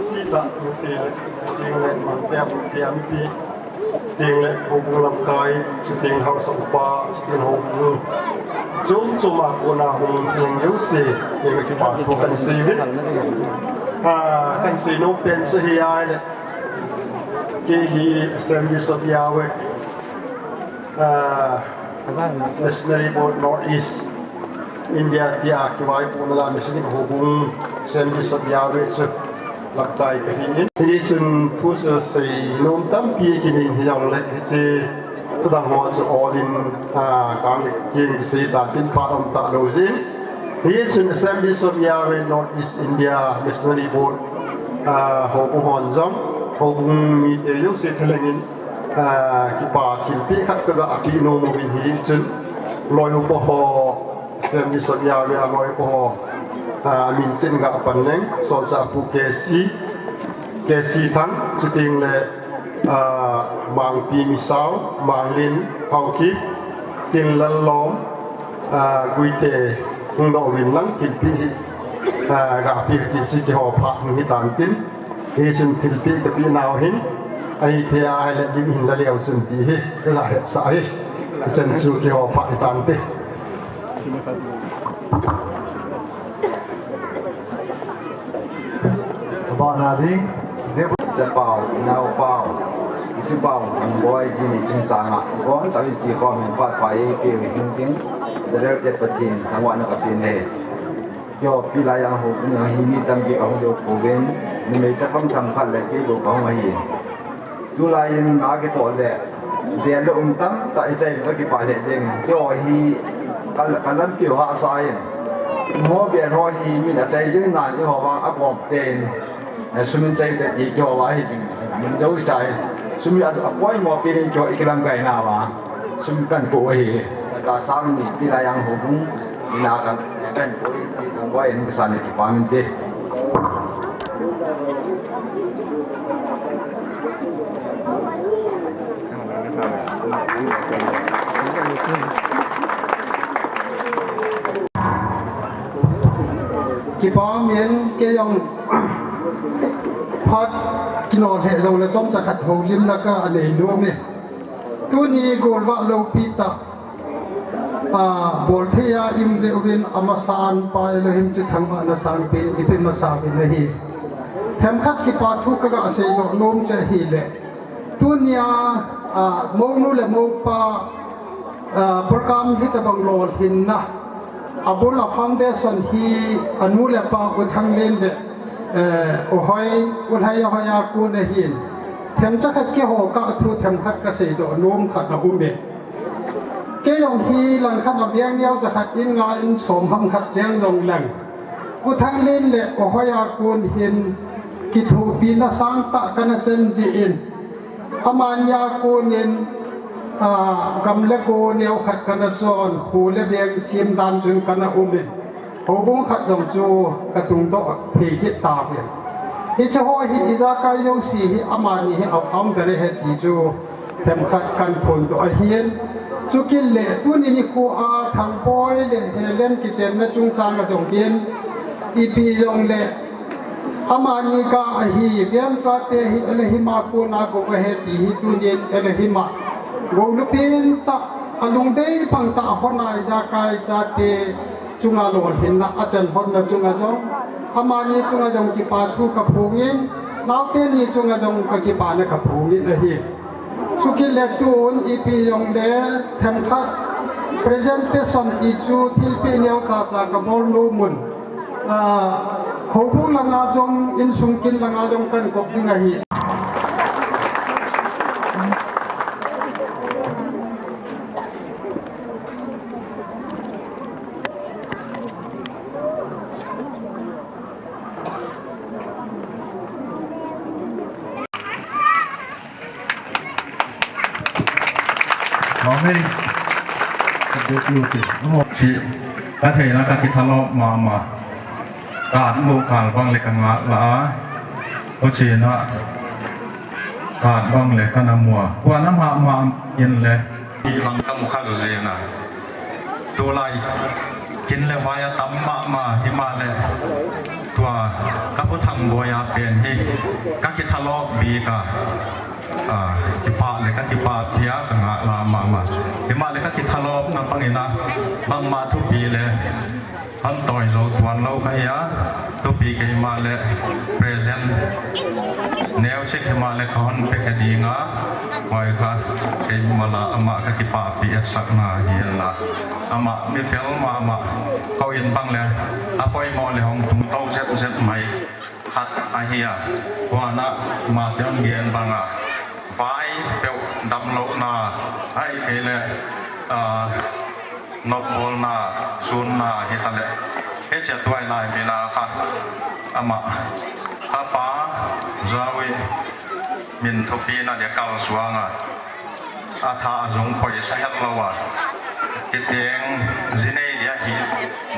Kita, tuti le, ding le, mang te, ti am pi. Ding le, bu bu lamkai, chuting hausa upa, chuting hou bu. Chom chom a kona hung ding jouse, ding le kipa thu kan sei uvin. Ah, kan sei nom pen chu hi ai le. Kei hi Assemblies of Yahweh, ah, Missionary Board North East India tia kivaipohna la Missionary Houbung Assemblies of Yahweh chu lamkai kahi in. Hichun thu chu sei nom tampi kinei hijongle hiche thudang ho chu all in, ah, kang le kin kisei tan tin phat um talou jin. Hichun Assemblies of Yahweh North East India Missionary Board Ah, houbung hon jong, houbung mite jouse thalheng in, ah, kipa thilpeh khat kaga peh nom uvin hichun, loi upa ho, Assembly sot a ve a loi upa ho, ah, min chin ga pan leng, Solchah Pu K C, K C Thang, chuteng le, ah, Mangpi Misao, Manglin Haokip, Tinlal Lom, ah, Guite hung doh uvin lang thilpeh hi, ah, ga peh khat in chu kihou phat hung hitan tin, hichun thilpeh kapeh nau hin, ahithei a ahile lim hin la leu chun ti hi, kaga hetsah ahi, hichan chu kihou phat hitante. Abana ding, Debut Chapau, Inaopau, Isupau, Angboi, jini chungchanga, bon, chawi chi khom hin pat pa eipeu hing jing, Israel te Pathen, thangvahna kapeh e. Keiho Pi Laijang houbung a hi mi tampi ahung jou pouvin, numei chapang themkhat le kei bou kahung ahi. Tulai in akitoh le, vel le um tamtah ichai kakipah lheh jeng. Keiho hi ka, kalampiu hahsa in. Ho vel ho hi min achai jing nan eiho vang agom ten. Eh, sum in chai le ti keiho vang ahi jing. Min jou isah in. Sum in a, apoimo pen in keiho ikilamkai na vang. Sum kahin po ahi. Ka sang ni Pi Laijang houbung. Ina kan, kan po in ti kan po in kasan le kipah minte. Kipah min kei jong phat kinol lheh jongle chomcha khat houlimna kanei nom e. Tuni golvah loupi tah, ah, bol thei a i um jeh uvin amasan Pa Elohim chu thangvahna sangpen ipe masa uvin ahi. Themkhat kipa thu kaga seidoh nom chu ahile, tunia, ah, mounu le moupa, ah, program hitobang lolhinna, abul a foundation hi anu le apa U Thanglen le, eh, U Hoi, U Lhai, U Hoi a kon ahin. Themcha khat keiho kah thu themkhat kaseidoh nom khat aum e. Kei jong hi langkhat a beng neocha khat in nga in som ham khat cheng jong leng, U Thanglen le U Hoi a kon hin kithopina sangtah kana chan jeh in, amani a kon in, ah, gam le go neokhat kana chon, kho le veng sem dan chun kana um in, houbung khat jong chu katungdoh thei kit tauvin. Hiche ho hi ijakai jouse hi amani hi a founder ahi ti chu themkhat kahin phondoh ahin. Chukit le tuni nikho a Thangboi le Helen kichenna chungchang a jong in, ipi jongle amani kah ahi, Veng chate hi Elohim a kona gou ahi ti hi tunin Elohim a gou lupin tah, alungdei pang tah a hon a ijakai chate chunga lolhinna achan honna chunga jong, amani chunga jong kipa thu kaphongin, naote ni chunga jong kakipana kaphongin ahi. Chukit le tun ipi jongle themkhat presentation ti chu thilpeh neocha cha kabol nom un. Ah, houbung langa jong, insung kin langa jong kahin kop ding ahi. Amen. Ka theina kakithalop mama. Ka mu kal bang le kanga la a. Ko china. Ka bang le kana mua. Kua na mama in le. Ibang kamu kha jojeng a. Tulai, kin le vai atam mama, himahle, tua, ka Pu Thangboi a pen hi, kakithalop bik a, ah, kipah le kakipah pia, kanga la mama. Himahle kakithalopna bang in a, bangma thupi le, hon toi jou tuan lou kahi a, thupi keima le, present, neocha keima le kahon pe kha ding a, Hoi kha, keima la ama kakipahpi etsakna hi la. Ama mi fel mama, koi in bang le, apoimo le hung tung tou zet zet mai. Khat ahi a, huan a, ama te hung gen bang a. Vai peuh damlouna, ahikei le, ah, nopbolna, sunna, hitale. Hiche tuailai mi la kha, ama. Kapa, Jawi min thupina le kalsuanga, atha ajong poisa hetlou a, kiteng jinei dia hi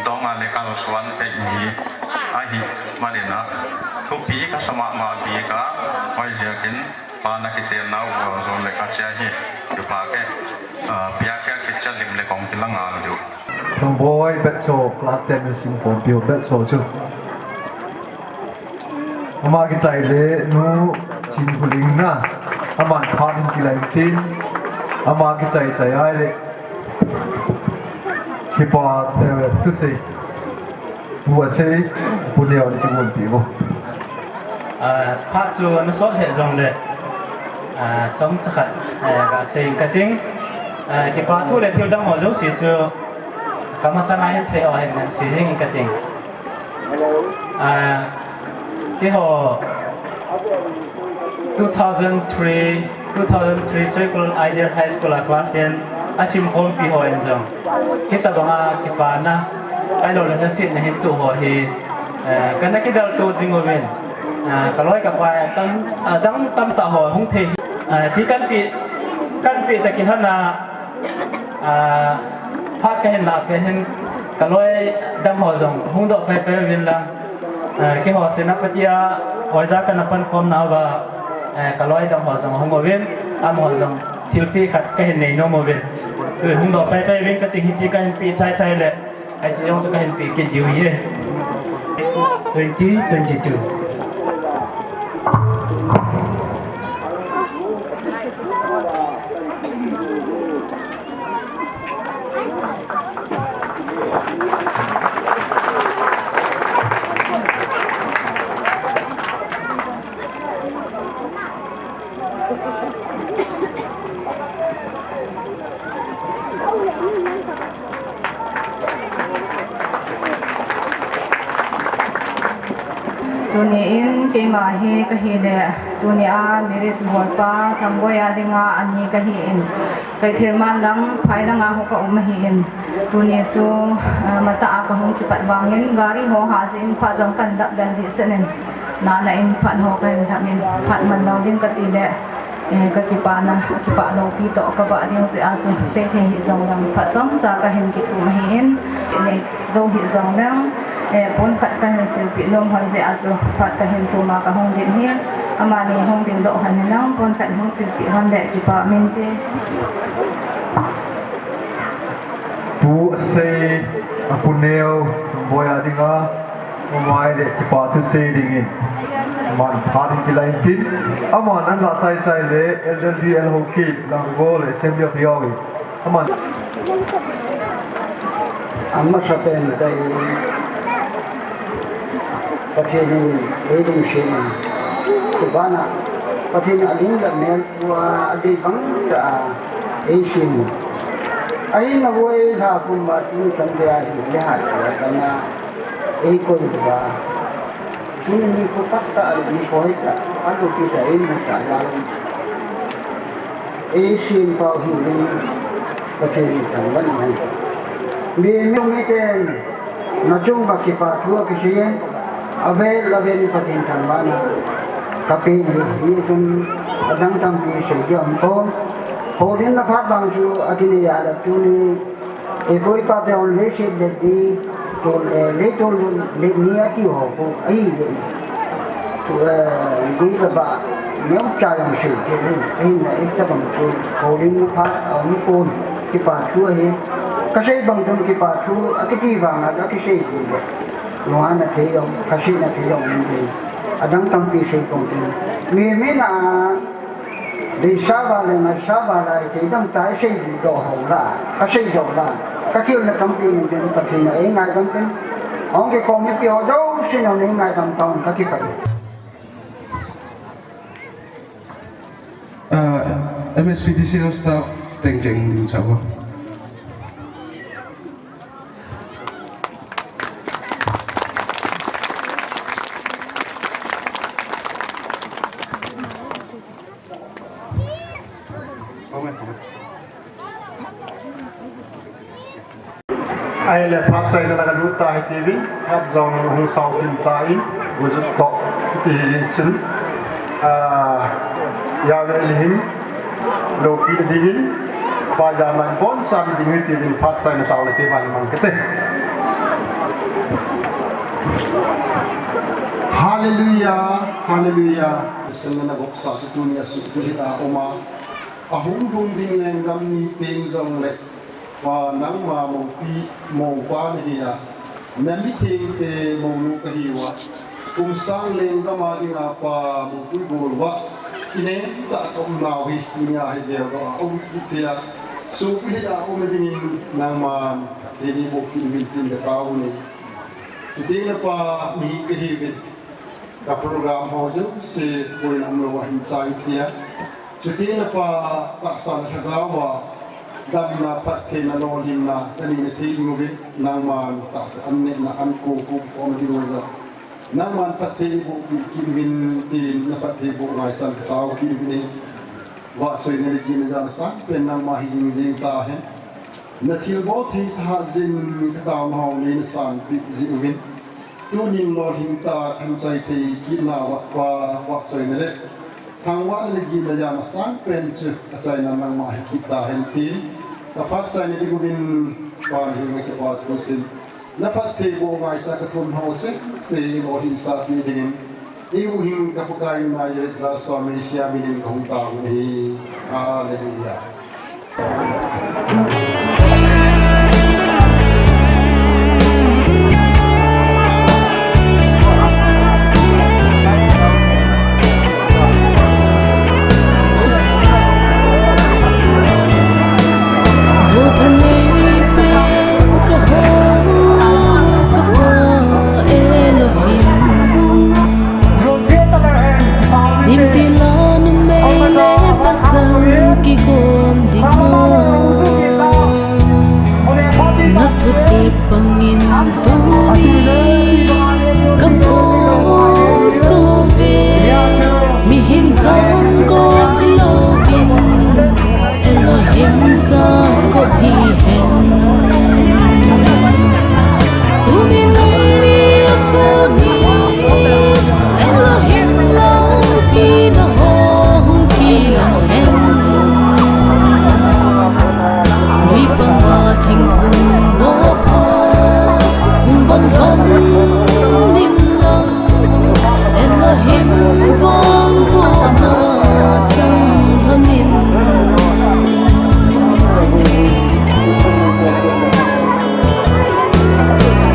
donga le kalsuan pek mi ahi manina, thupi kasama ma bika, hoijakin pa na kiten nau ho jo le kachia hi, kipa ke, ah, pia ke kicha lim le kong kilang a diu. Thongboi Betso, class ten mi sim pon piu Betso chu. Ama kichai le nu Chin Huling na, ama phat in kilai tin, ama kichai chai ai le. Kipa, eh, thusei. Bu asei, bu neo ni kibun pi bo. Ah, phat chu nasot he jong le. Ah, chomcha khat, eh, kasei kating. Ah, kipa thu le thil dang ho jouse chu kamasanga hin sei o hin ngan sei jing kating. Ah, keiho two thousand three, two thousand three Saikul Ideal High School a class ten asim khompi hon jong hitabanga kipana, ahilou le nasitna hin tu ho hi, eh, kana kidalto jing uvin, eh, kaloi kapai tam, adang tamtah ho hung thei, eh, chi kanpi, kanpi takin hana, Ah, phat kahin lah pet hin, kaloi dang ho jong hung doh pai pai uvin lang. Ah, keiho Senapati a hoija kana pankhom nauva, eh, kaloi dang ho jong hung uvin, amaho jong thilpeh khat kahin nei nom uvin. Hung doh pai pai uvin kating, hiche kahin peh chai chai le, hiche jong chu kahin peh kit diu ahi. Twenty twenty-two. Tuni in keima hi kahi le, tuni a Miris Bolpa Thangboiya dinga ani kahi in, kei thilman lang phai langa ho ka um ahi in, tuni chu, ah, matah a kahung kipat vangin gari ho ha jeh in phat jong kan dap dan dih sen in, nana in phat ho kahin lhap in, phat man lou ding kati le, Eh, kakipana, kipah loupi toh kavah ding jeh a chu seithei hih jong leng phat chomcha kahin kithum ahi in, nei jou hih jong leng, eh, pon khat kahin silpeh nom hon jeh a chu phat kahin thum a kahung ding ahi, amani hung ding doh hon in lang pon khat hung silpeh hon le kipah min te. Pu Sei, a pu neo, Thangboiya dinga, Amai le kipa thusei dingin. Aman phat in kilai tin. Aman an la chai chai le L L D L Hoki, Langgo le Assembly of Yao. Aman. Amasa pen tai. Pathen in eiding sin. Tubana. Pathen in ading le mel pua ading bang ta eisin. Ahin na voi la kum ba tu kan dia hi le ha ta na. Ei koi ba. Tuni nikho tahtah le nikho hoitah, alupi tah in natah lal. Ei sim pau hi ding, Pathen in thangvah in. Mi, mi, miten, nachung uva kipa thu akisei e, avel avel in Pathen thangvahna kapeh e, hichun adang tampi sei ding aum pon. Houlimna phat vang chu akinei a le tuni, Eipu ipa te hon leiset let ni, tun, eh, leiset let ni ati ho khu, ahi le. Tu, eh, ni la ba, neocha jong sei te le, ahin la, ita bang chu, houlimna phat, aum pon, kipa thu ahi. Kasei bang chun kipa thu, akiti vang a, akisei le. Nua na thei jong, khasi na thei jong, ni. Adang tampi sei bang chun. Mi, mi na, Deisah uva le ngaisah uva lai, kei dang tai sei doh ho la, kasei doh la, kakilna tampi min tin Pathen in eingaidam tin, hung kikhom mipi ho jousen hung eingaidam tauvin kakipah e. Ah, M S P T C staff teng teng ding chapa. Ahile phat chaina la kalut ta hitiuvin, phat jong hung sao kit ta in, gujut toh, hiti hi chin. Ah, Yahweh Elohim, loupi dingin, Pa Yahweh man boncha dingin, tin phat chaina tao le te ban mang kate. Hallelujah, hallelujah. Sen na gopsa chu tunia suhbulhit a um a. Ahung lhung ding lenggam ni teng jongle, Pa, nangma moupi, moupa nahi a, na mithengte mounu kahiuva, kum sang lenggam a dinga Pa moupui bol uva, inem tah a ka umnau hi, tunia hi geldoh a um kit thei a, suhbulhit a um dingin nangman phatthei neiboh kit uvin tin katao u ahi. Chuteng le Pa, mihem kahiuvin, ka program ho jouse boina umlou a hin chai thei a. Chuteng le Pa, tahsa le lhagao a damna, phattheina, lolhinna kanei na thei ding uvin, nangman tahsa an nehna an koukhom ding uva jong nangman phatthei bohpeh kit uvin tin na phatthei boh ngaichan katao kit uvin ahi. Vahchoina le gihna jana sangpen nangma hi jing jing tahen. Na thilbol thei thahat jeh in ka taona ho nei na sanpeh jeh uvin, tunin lolhing tah a kahin chai thei kit nauva Pa, vahchoina le thangvahna le gihna jana sangpen chu achaina nangma hi kit tahen tin, ka phat chaina ding uvin Pa, nahenga kipa thu kahin sei. Na phatthei boh ngaichat ka thum ho jouse, sei lolhinsahpeh dingin, eihuhhing ka Pakai Nazareth Jesu Messiah minin kahung tao u ahi. Hallelujah. Vo thanei pen ka ho, ka Pa Elohim. Simtila numei le pasal kigom dinga, na thutep bangin tuni ka mong suve. Mihem jangkho hilouvin, Elohim jangkho hihen. Tuni nangni a kon in, Elohim loupina ho hung kilang hen. Nui panga thingphung bohpha hung bang lhon ding lang, Elohim vangbohna chang lhonin.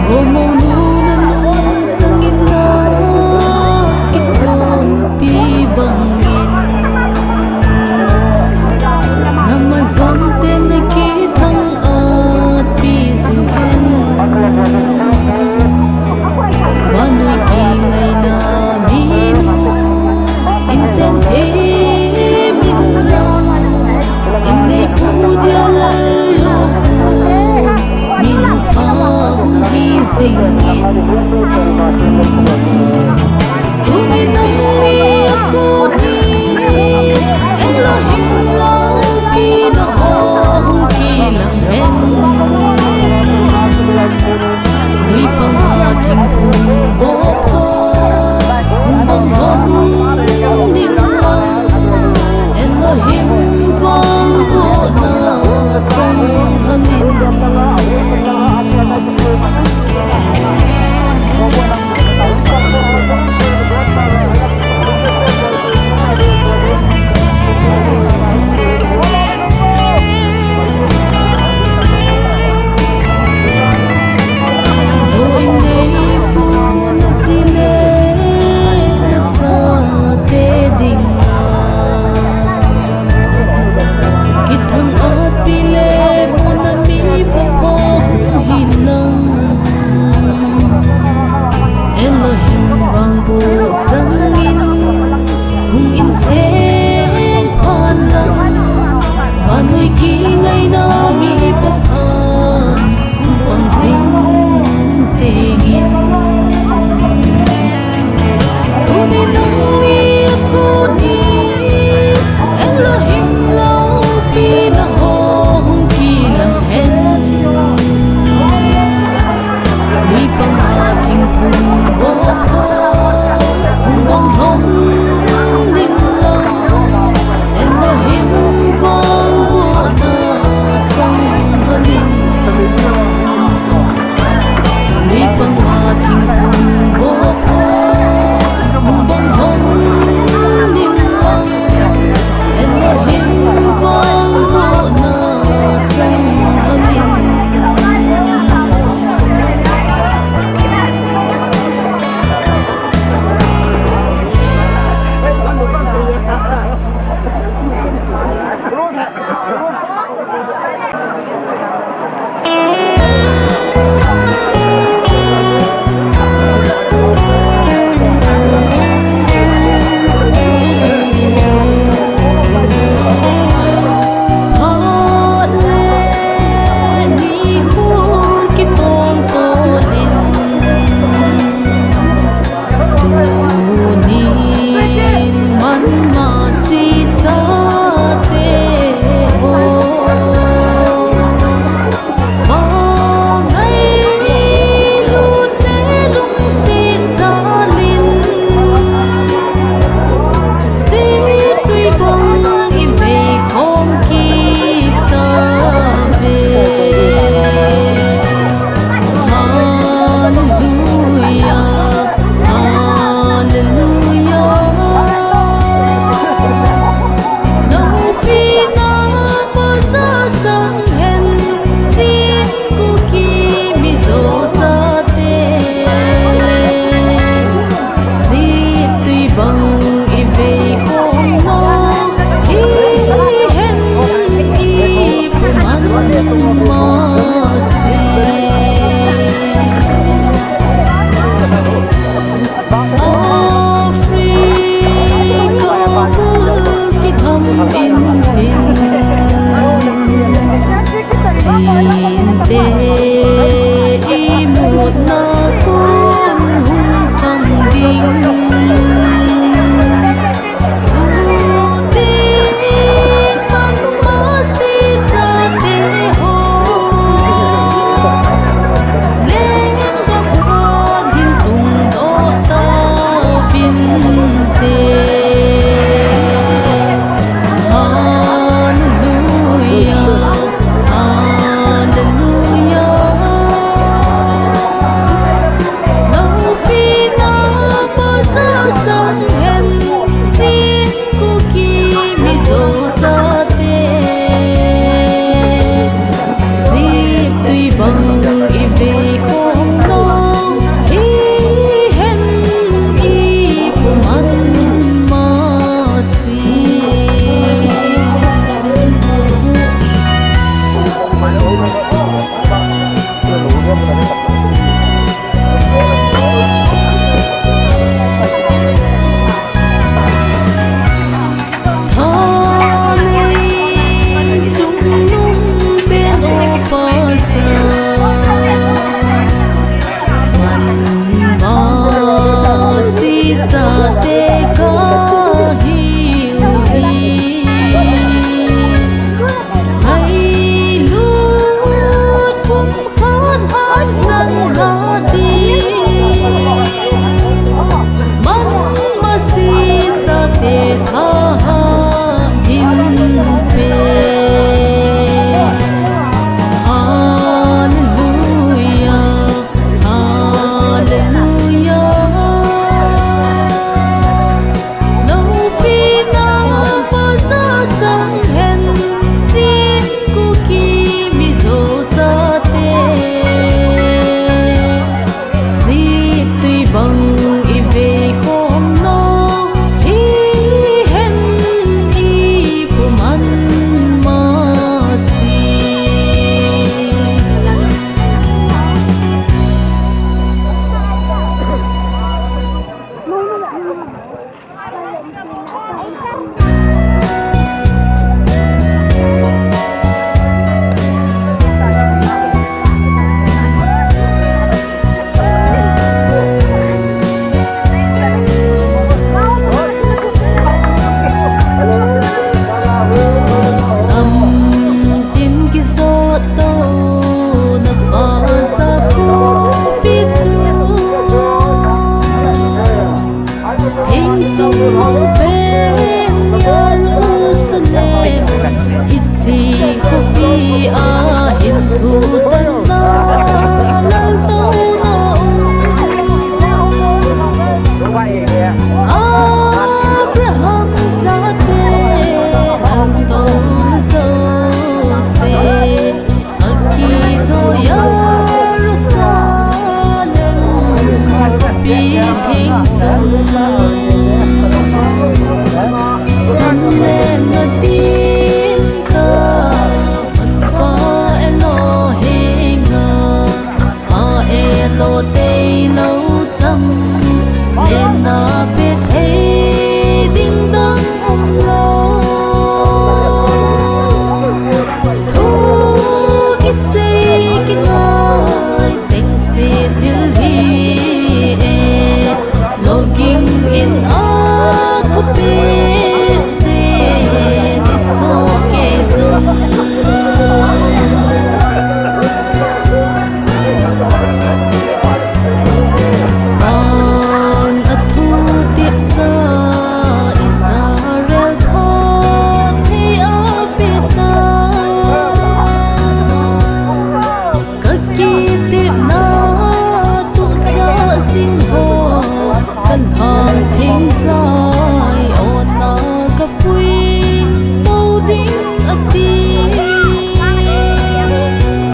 Vo mounu nanung sangin na kisonpi bangin, na majon ten na kithang-atpi jing hen. Vannoi kingaina minu in chen thei min lang, in neipu dia lalou minu pha hung hi jing in. Tuni nangni a kon in, Elohim loupina ho hung kilang hen. Nui panga thingphung bohpha hung bang lhon ding lang, Elohim vangbohna chang lhonin. Vo in neipu, naji le nachate dinga, kithang-atpi le mona mipa pha hung hilang. Elohim vangboh changin hung in cheng phat lang, vannoi kingaina mipa pha hung pang jing jeng in. Tuni nangni a kon in, Elohim loupina ho hung kilang hen. Nui panga thingphung bohpha hung bang lhon Banga thingphung boh ho, bang hon nin lang, Elohim vang bohna chang honin. Phat le ni khu kitol tol in, tunin man masi chate ho, va ngailut le lungset jal in, sittui bang i vei khom kit tauve. Hallelujah, Hallelujah. Loupina paja chang hen, Chin Kuki Mizo chate. Sittui bang i vei khom nom hi hen, i pu man masi. Africa bul kitham intin, Chin te imutna kon hung khang ding. Suti man masi chate ho, lenggam khat in tungdoh tauvin te. Hallelujah, Hallelujah. Loupina paja ning chun